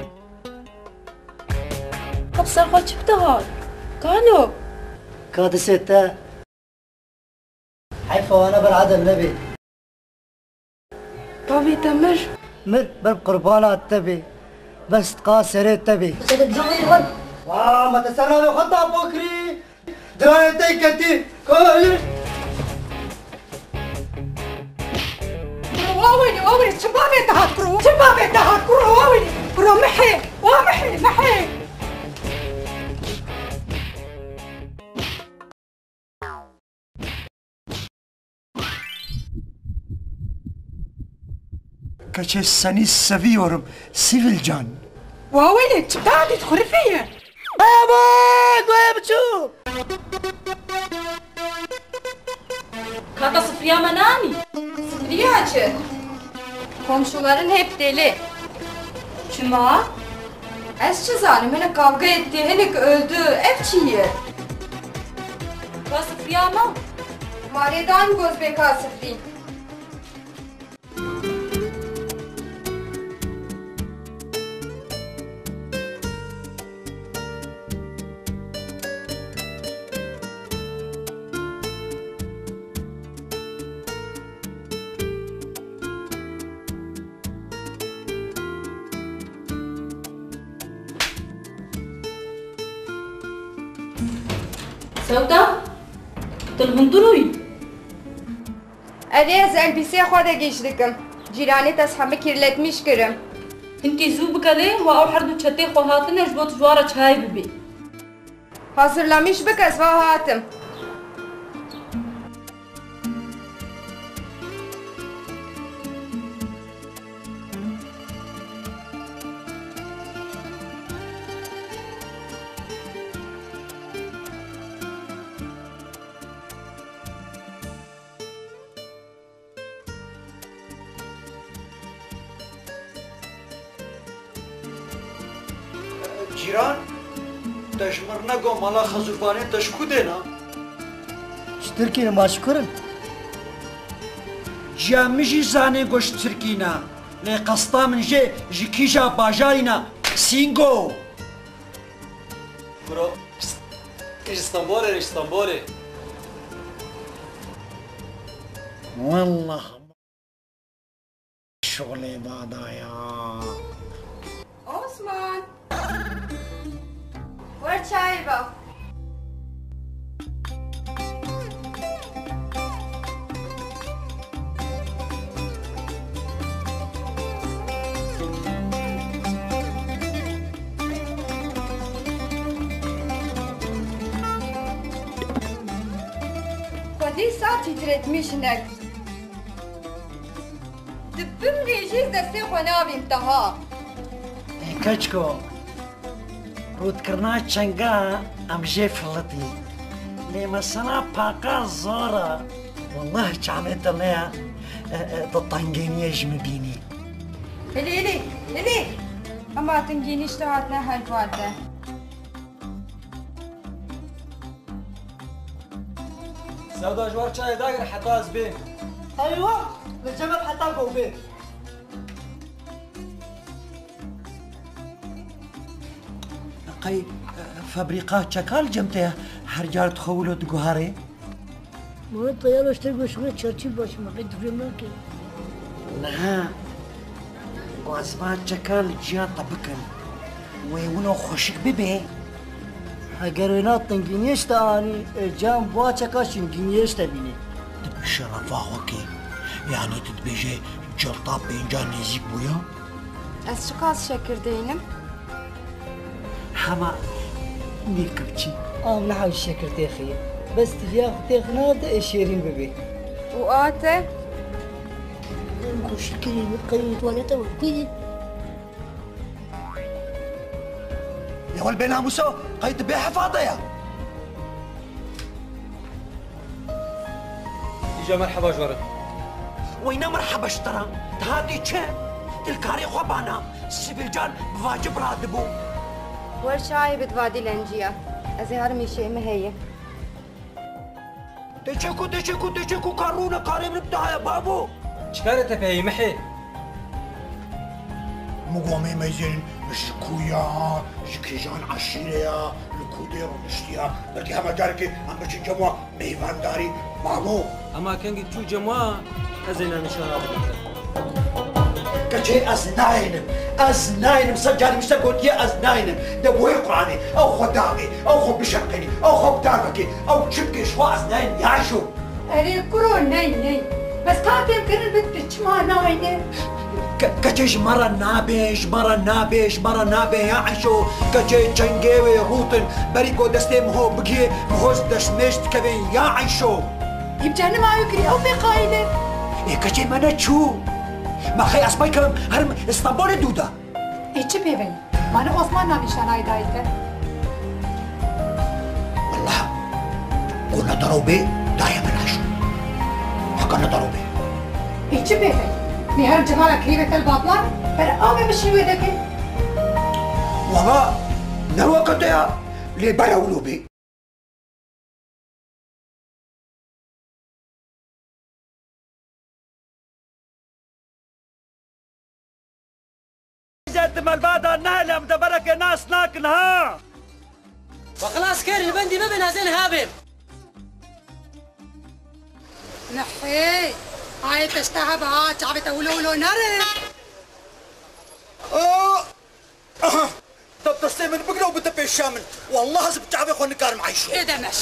Qep ser xwe çi bidixwe? Kalo. Ka disê te. Heyfa wana ber edeb nebê. Bavê te mir. Mir ber qurbana te bê. Ber sidqa serê te bê. Te de canê xwe. Wa, ma te ser navê xwe tapo kirî. Diranê te ketî. Kalo. Kuro, wa wêne, wa wêne, çi bavê te hat kuro? Çi bavê te hat kuro, wa wêne? Kuro, mihê, wa mihê, mihê. Keçê seni seviyorum Sivilcan. Wawelê, çi dadî xurifê ye? Baba, goya biçû! Kaka sifriya me nanî? Sifriya çi? Komşuların hep deli. Çima? Ez çi zanim, hinek kavga etti, hinek öldü. Ev çi ye? Ka sifriya me? Marêdan goz bê ka sifrî. Sewda, tu li hundir bûyî? Erê, ez elbîseyê xwe de gîş dikim. Cîranê te ez hemî kirletmîş kirim. Hinkî zû bike lê, wa ew her du çetê xwe hatine, ji bo tu ji wan re çayê bibî. Hazirlemîş bike, ez va hatim. Cîran, te ji min re got mala xezûrvanê te ji ku dêna? Ji Tirkî ne, ma ji ku re? Ciya min jî zanê got ji Tirkî ne. Lê qesta min jê ji kîja bajarî ne? Singo. Bro. Ji Stenbolê, ji Stenbolê. Wallah. Şolê bada ya. Osman! Wer çayê ve. Xwedî sa tîtretmîş nek. Di bin rêjî destê xwe navîm teha. Ê keçko, rûdkirina çenga em jê filitî. Lê mesela paka zor e. Wallah çavê te me ya, e, e, tu tengêniyê ji min bînî. Hilî, hilî, hilî. Ema tengênî ji te hatine her bar de. Sewda ji war çayê dagir heta ez bêm. Eywa, li cem heta ku bêm. Qey, e, fabrîka çeka li cem te ye? Her car dixwe wilo diguherê? Mehmet Teyar ji te goşine çerçî baş me, qey dixwê nake. Niha, ku ez va çeka li ciya te bikim, wê wilo xweşik bibe. Heger wêna tengîniyê ji te anî, ê can ba çeka şingîniyê ji te bînî. Tu bi şerefa xwe kê. Yanî tu dibêje cilta pênca nêzîk bûya? Ez çiqas şekir deynim? Hema nêkirçî. Av niha ji şekir têxî. Bes tu viya xwe têx nade ê şêrîn bibê. Û a te? Em ku şikirî qey tuvalete we kuyî? Ê wele bê namûso, qey tu bê hefa de ya? Îja merheba ji we re. Weyne merheba ji te re. Tu hatî çi? Tu li karê xwe bana. Sibîlcan bi vacib radibû. Wer çayê bi divadî lenciya. Ez ê herim îşê min heye. Tê çeku, tê çeku, tê çeku, ka rûne karê min bi daya babo. Çi karê te pê ye mihê? Min got em ê meyzênin ji ku ya, ji kîjan eşîre ya, li ku dê rûniştiya. Belkî hema carekê em biçin cem wa meyvandarî, mamo. Hema kengî çû cem wa, ez ê nîşana bidin te. Keçê ez nayênim, ez nayênim, sed carî min ji te gotiye ez nayênim. De boyê Qur'anê, ew xwe dabê, ew xwe bişeqênî, ew xwe bi dar vekê, ew çi bikê ji xwe ez nayênim, ya jû. Erê kuro, ney, ney. Bes ka fêmkirin bidike, çima nayne? Ke-, keçê ji me re nabe, ji me re nabe, ji me re nabe ya Eyşo. Keçê çengê wê rûtin, berî ku destê miho bigihê, miho ji destmêj dikevin ya Eyşo. Îmcan nima ew kirî, ew pê qayîl e. Ê keçê me neçû. Ma xey ez pey kevim herim Îstanbulê dû de. Ê çi pê ve ye? Ma ne Osman navî şanayê dayê te? Wallah, ku ne daro bê, dayê min heşo. Heka ne daro bê. Ê çi pê ve ye? Lê herim cemala kirî ve tel batlan, ber avê min şî wê deke. Wala, ne weke te ya, lê ber ewlo bê. Îcar di melba de nehêle, em deverekê nas nakin ha. We xilas kir, li bendî bibin, ez ê niha bêm. Nehê, ayê te ji te hebe ha, çavê te wilo wilo nere. Aa! Aha! Te bi destê min bigre û bide pêşiya min. Wallah ez bi çavê xwe nikarim eyşê. Ê demeş.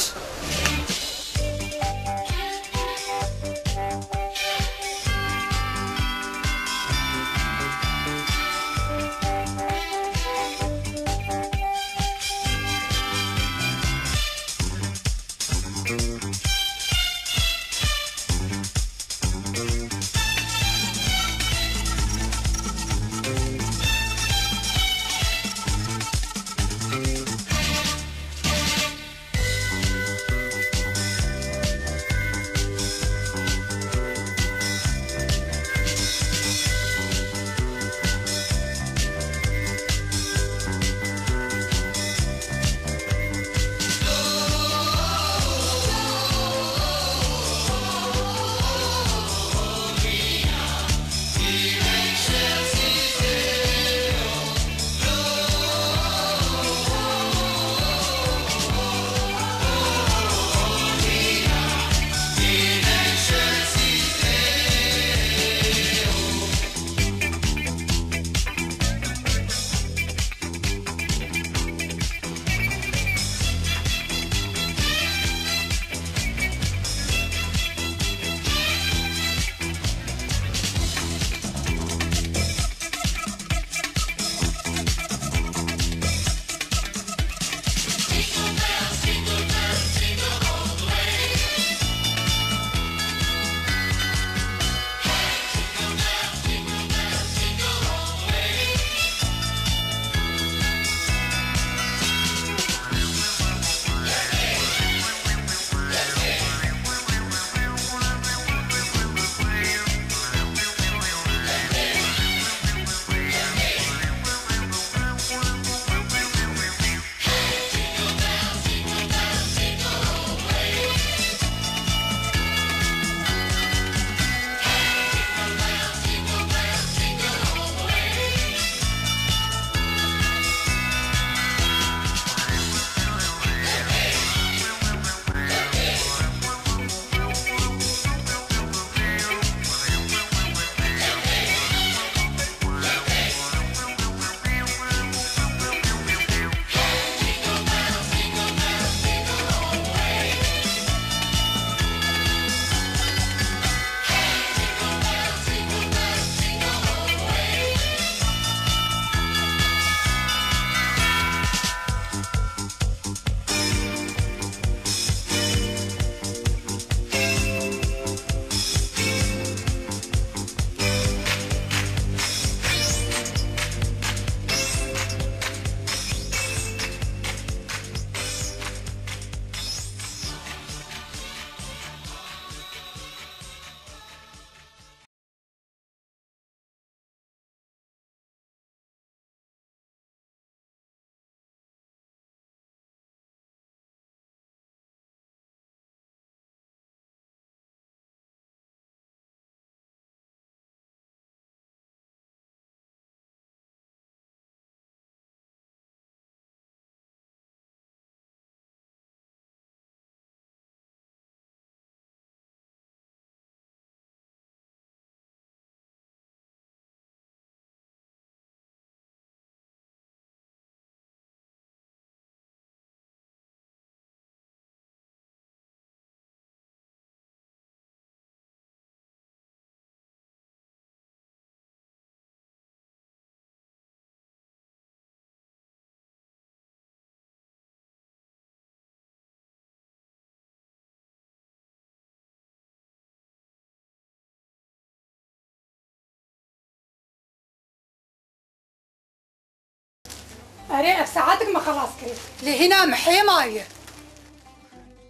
Erê, ev saetik me xelas kirî. Lê hîna em hê maye.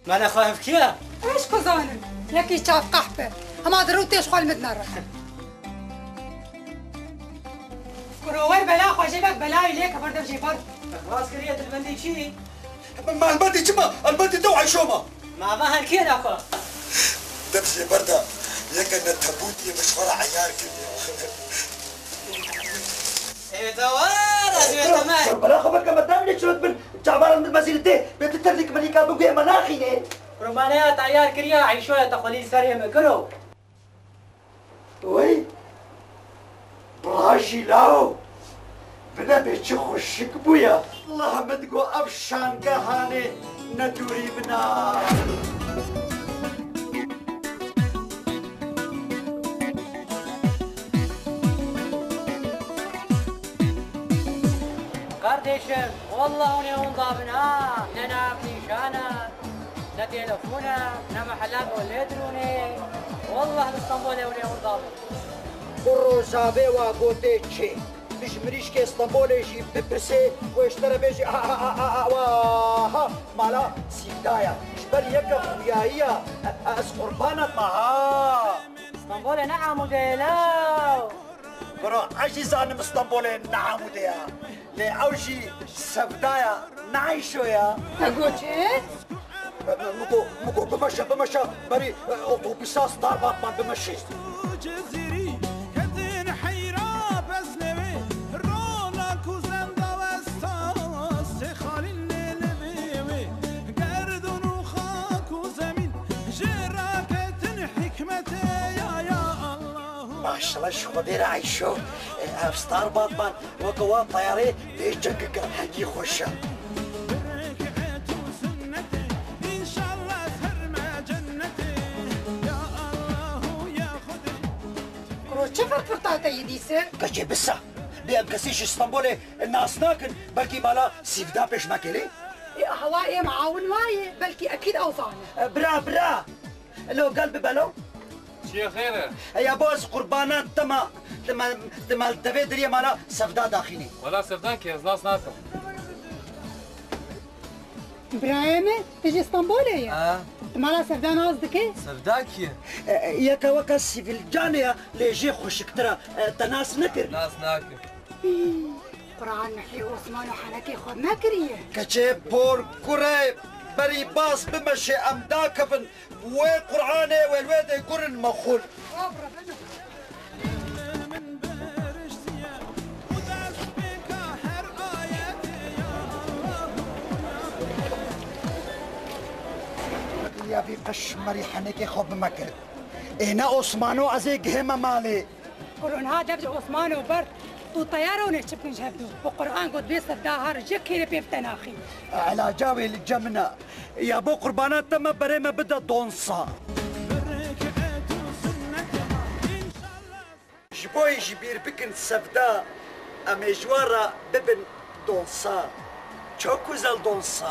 Mala xwe ev kî ye? Ez ku zanim. Yekî çavqeh be. Hema di rû têş xwe li min nere. Kuro wer bela xwe jê bek belayê lê kefer dev jê ber. Xelas kiriye dilbendî çi? Malbatî çima? Elbetî te û Eyşo ma. Ma va her kê naxwe. Dev jê ber de yeke netebûtiyê min ji xwe re eyar kiriye. Ê dewar, ez wê temel. Bela xwe bike me dem lê çirot bin. Çavan min mezî li tê. Bê tu tevlî kimelîka biguye me naxînê. Kurbaneya te eyar kiriya, Eyşoya te xwelî serê min kiro. Wey! Birajî law! Bine bê çi xweşik bûya. Allah min digo ev şangehanê ne dûrî min a. Kardeşim, wallah hûn ê winda bin ha, ne nav nîşan e. Ne telefon e, ne mehela ku lê dirûnê. Wallah li Stenbolê ew lê winda bû. Bi rojavê wa gotê çê. Tu ji mirîşkê Stenbolê jî bipirsê, wê ji te re bêjî, a, a, a, a, a, wa, ha, mala Sîvda ya. Ji ber yeke xuyayiya, e, e, ez qurbana te ma, ha. Stenbolê ne Amûdê ye, law. Kuro, ez jî zanim Stenbolê ne Amûdê ya. Lê ew jî Sevda ya, ne Eyşo ya. Te got çi? Min got, min got, bimeşe, bimeşe, berî, e, otobûsa Starbuckman bimeşe. Cezîrî ketin heyra pesnevê, rona ku zenda westa, sê xalîn lê levê wê, gerdûn û xak û zemîn, jê raketin hikmetê ya, ya Allah. Maşallah ji Xwedê re Eyşo, e, ev Starbuckman. Weke wa teyarê bê çekeke hekî xweş e. Kuro çi firfirta te yî dîse? Keçê bisa. Bê em kesî ji Stenbolê nas nakin, belkî mala Sîvda pêş me kelê? Ê, ahwa ê miawin wa ye, belkî ekîd ew zane. E, bira, bira. Elo, gel bibelo. Çi ye xêr e? Heya bo ez qurbana te ma, te ma, te ma li devê deriyê mala Sevda daxînî. Wela Sevda kê, ez nas nakim. Birayê min, tu ji Stenbolê ye? Ha. Tu mala Sevda nas dikî? Sevda kî ye? E, e, yeke weke sivîlcanê ya, lê jê xweşiktir e. E, te nas nekir? Nas nakim. Hî, Quran mihî Osman û henekê xwe mekiriye. Keçê por kurê, berî bas bimeşê em dakevin. Wê Qur'anê wê li wê dê gurin me xul. Ya vî qeşmerî henekê xwe bimekir. Ê ne Osmano ez ê gihême malê. Qur'an ha dev ji Osmano bert û teyar hûn ê çi bikin ji hevdu. Bi Qur'an got bê Sevda har ji kêrê pê bitenaxî. Elaca wê li cem min e. Ya bo qurbana te me berê me bide donsa. Ji bo yî ji bîr bikin Sevda, em ê ji wan re bibin donsa. Çok güzel donsa.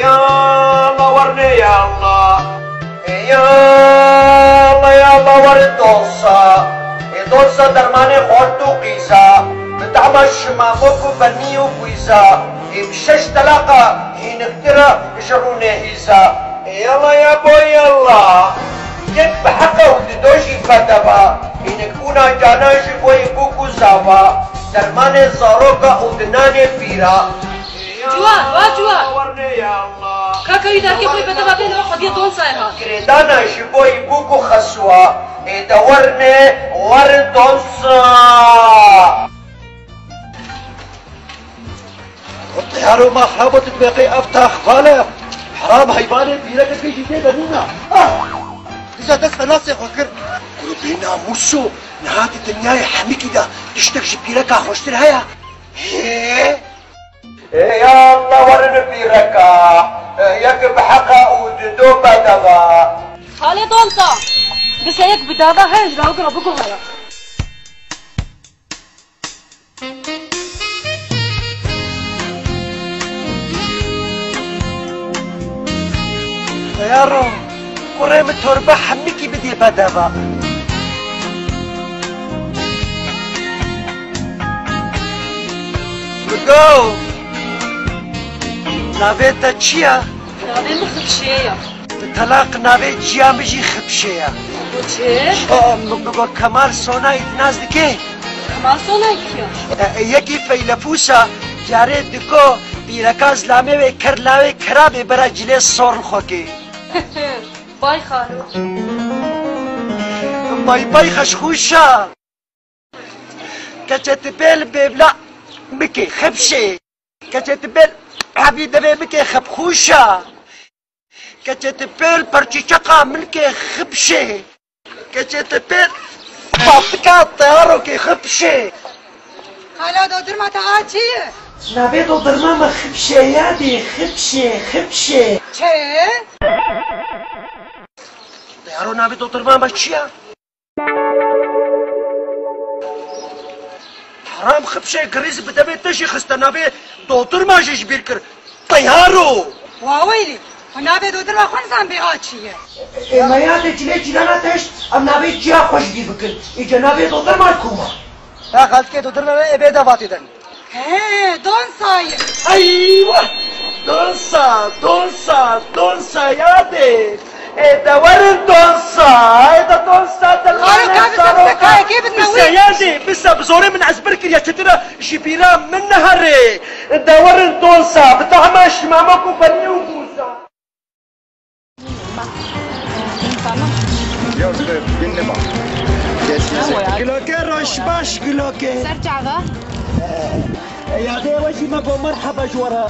Ya Allah, werne ya Allah. Ya Allah, ya Allah, werne donsa. E donsa dermanê xort û qîza. Bi tahma şima mok û benî û guîza. E bi şeş telaqa hîniktira ji rûnê hîza. E yalla ya bo yalla. Yek bi heqa û dido jî bedeva. Hînikbûna cana ji bo yî bûk û zava. Dermanê zaroka û dinanê pîra. Ciwan, wa ciwan. Kaka wî derkê xwe bete va bêne xwediyê donsayê ha. Girêdana ji bo yî bûk û xeswa. Ê de werne wer donsa. Teyaro ma xrabo tu dibeqê ev tax vale. Heram heyvanê pîreke pê jî tê de nîna. Ah! Dija dest ve nasê xwe kir. Kuro bênamûso, niha di dinyayê hemikî de tiştek ji pîreka xweştir heye? Hê? Ê ya Allah, werin pîreka, yek bi heqa û dido bedeva. Halê donsa, gise yek bi dava heye ji rawgera biguhere. Xeyaro, kurê min torbe hemikî bidê bedeva. Go! Navê te çi ye? Navê min Xipşê ye. Telaq navê ciya min jî Xipşê ye. Çi? Aa, min bigo Kemal Sonayî nas dikê? Kemal Sonayî kî ye? E, e, yekî feylefûsa carê diko pîreka zilamê wê ker lawê kerabê bera cilê sor xwekê. Bay xalo. Bay bay xeşxûşa. Keçetipêl bêvla bike xepşê. Keçetipêl hebî devê bike xepxûşa. Keçetipêl perçîçeqa milkê xipşê. Keçetipêl patika teyarokê xipşê. Hala dodirma te a çi ye? Navê dodirma me xipşe ya dê, xipşe, xipşe. Çi? Teyaro navê dodirma me çi ya? Heram xipşê girîz bi devê te jî xiste navê dodirma jî ji bîr kir. Teyaro! Waweylî, xwe navê dodirma xwe nizan bê a çi ye? Ê, me ya dê cilê cîrana te hişt, em navê ciya xwe ji bîr bikin. Îca navê dodirma ku ma? Ya xaltikê dodirma me ê bê devatê den. He, donsa ye. Eywa! Donsa, donsa, donsa ya dê. Ê de werin donsa, ê de donsa de Xalo, ka bise, bise, kayekê bidme wê. Bise ya dê, bise, bi zorê min ez bir kiriye çitira ji bîra min neherê. De werin donsa, bi tahma şimama ku benî û bûza. Ya, bin nema. Giloke roş baş, giloke. Ser çava. Yadê we jî me bo merheba ji we re.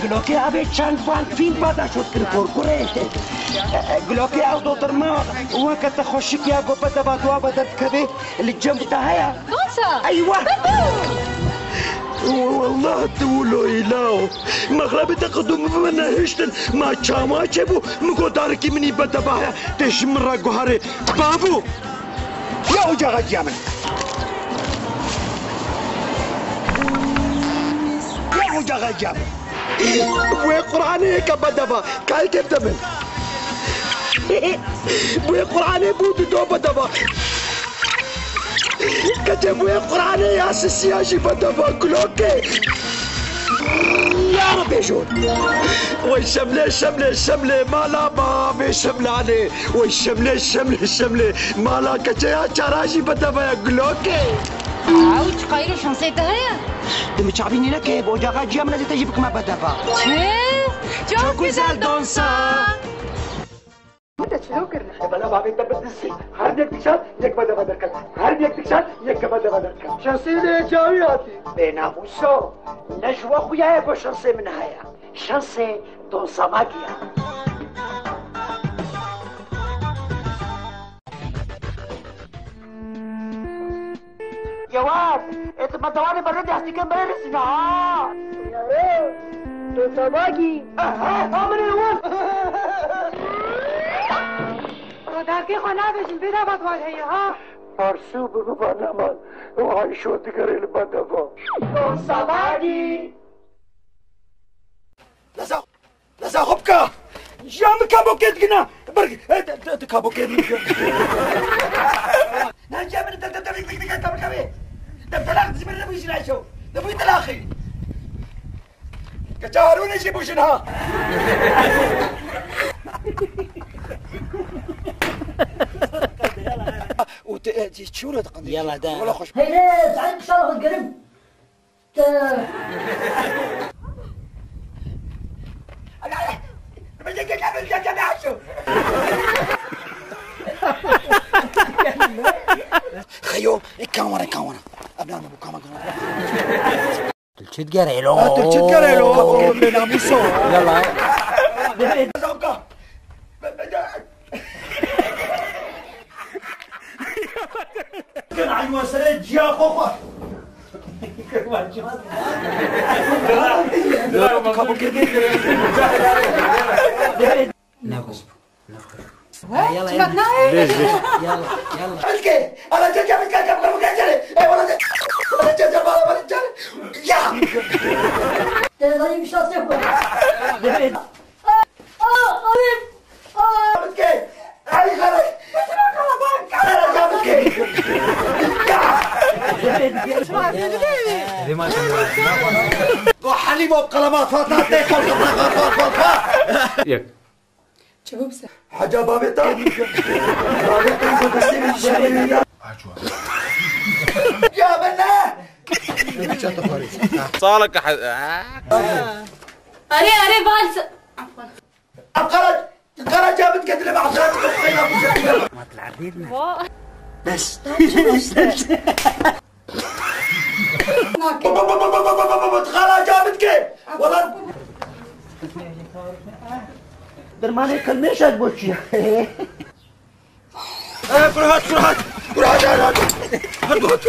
Giloke avê çend van fîl bada şot kir korkurê. Giloke ew dotirma weke te xweşik ya go bedeva dua be derdikevê li cem te heye. Donsa. Eywa. Wallah tu wilo îlaw. Mexlebê te qedû min bi min nehiştin. Ma çama çêbû. Min got darikî min î bedeva heye. Tê ji min re guherê. Babû. Ya ocaxa ciya min. Ya ocaxa ciya min. Wê Qur'anê yeke bedeva. Kalkê bide min. Wê Qur'anê bû dido bedeva. Keçê wê Qur'anê ya sisiya jî bedeva. Kulokê. Ya Rebê jor. Wey şemlê, şemlê, şemlê, mala ma vê şemlanê. Wey şemlê, şemlê, şemlê, mala keçeya çara jî bedeva ya gulokê. Ew çi qayîl û şansê te heye? Di min çavî nînekê, bi ocaxa ciya min ez ê te jî bikime bedeva. Çi? Çok güzel donsa. Min te çilo kirine? Bela bavê te bi dizî. Her yek dikşan, yek bedeva derket. Her yek dikşan, yek bedeva derket. Şansê de cawî hatî. Bênamûso. Ne ji we xuya ye ku şansê min heye. Şansê donsa magî ye. Yewar, ê tu me dewanê berde destî kin bere risîna ha. Yaro, donsa magî. Eh, eh, ha min ê wan. Rodarkê xwe navêjin, bê davat wan heye ha. Parsû bi biba neman û Ayşo digerê li bedeva. Donsa magî. Leza, leza xwe bika. Jiya min kabokê digina. Bir, e, de, de, de kabokê min. Nan jiya min de, de, de, de, de, de, kabokê. De telaq ji min re bû jina şo. De bû telaqî. Keça Harûnê jî bû jin ha. Û te, e, çi wilo diqandî? Yala de. Wala xweş. Heyre, zayıf kuşağı gerim. Te. Xeyo, e, kamera, kamera. Abla, ne bu kamera, kamera. Tu çi digerê lo? Ha, tu çi digerê lo? Oğlum, ne namuso. Yala. Kena aywa sere ciya xo xo. Kabul kerdin. Ne kız? Yala, yala. Yala, yala. Bitke. Ala çeçe bitke, çeçe bitke, çeçe. Ey, wala çeçe, wala çeçe, wala, wala çeçe. Ya. Te zayıf şans yok. Aa, Arif. Aa. Bitke. Ay, kare. Kare, ya, bitke. Ya. Go Helîmo qelema Fatma tê xol xol xol xol xol. Yek. Çi bû bi ser? Heca bavê te. Bavê te bi destê min şerê min ya. Ya min ne? Salak he-, ha. Erê, erê, bal se-, Efwan. Qara, qara cabit kedile be afran. Va. Bes. Qara cabit ke. Wala. Dermanê qelmêşek bo çi ye? Eh, Furhat, Furhat, Furhat, Furhat. Furhat.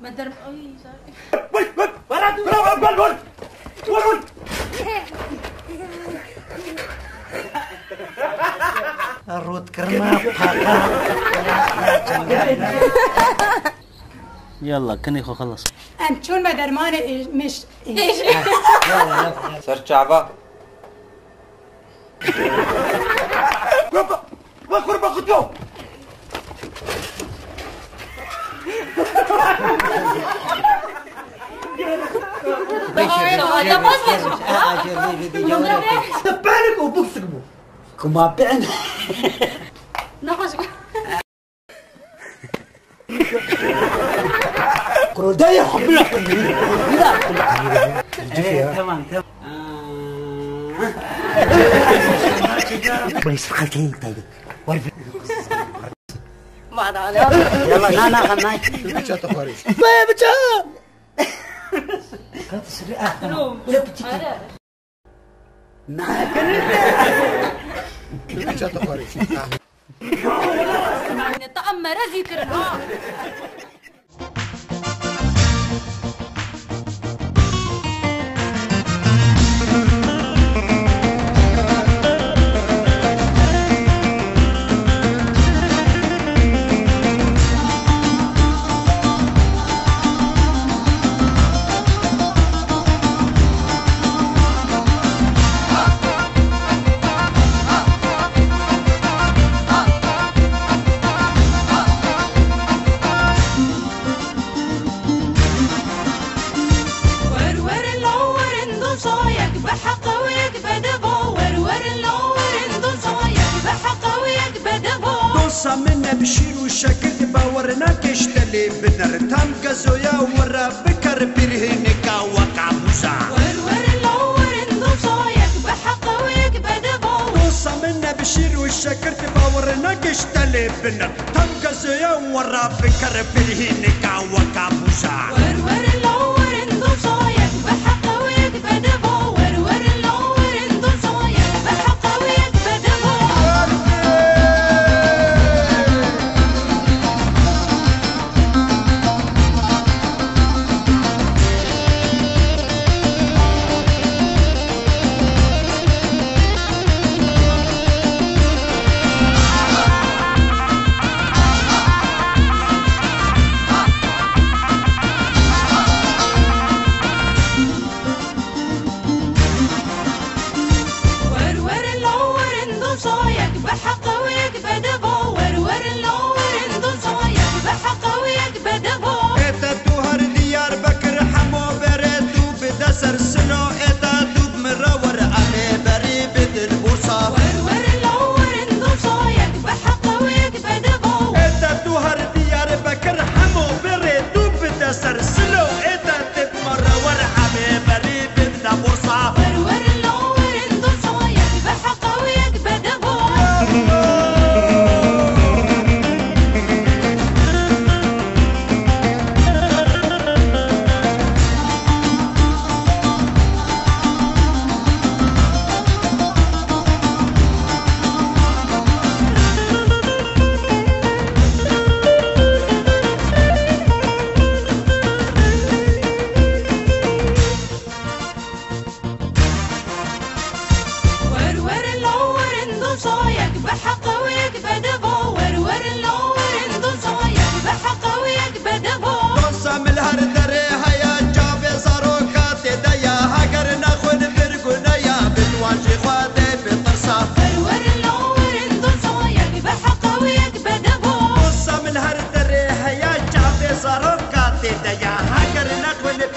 Me der-, ay, sorry. Vur, vur, vur, vur, vur, vur. Vur, vur. Rûtkirina paka. Yalla, kinê xwe xelas. Em çûn me dermanê êş-, mêş-, êş-, Ser çava. Baba, bak kurban kutu. Panic û bûk sikbû. Kuma ben. Kurda ya, bila. Bila. Evet, tamam, tamam. Bırak, sıkıntı yok, tabii. Var bir. Yalla, na, na, na. Bıçak da var. Bıçak. Kat sırrı, ah, tamam. Öyle bir çıkayım. Te em merezî kirin ha. Wer werin la werin doza yek bi heqa û yek bi deva. Wer werin la werin doza yek bi heqa û yek bi deva. Dosa min ne bi şîr û şekir di bawer nake ji telê binir. Tam gezoya were bikar birhênika weka muza. Wer werin la werin doza yek bi heqa û yek bi deva. Dosa min ne bi şîr û şekir di bawer nake ji telê binir. Tam gezoya were bikar birhênika weka muza. Wer werin la werin doza yek bi heqa û yek bi deva. Wer werin la werin doza yek bi heqa û yek bi deva. Te ya ha gerine xwe ne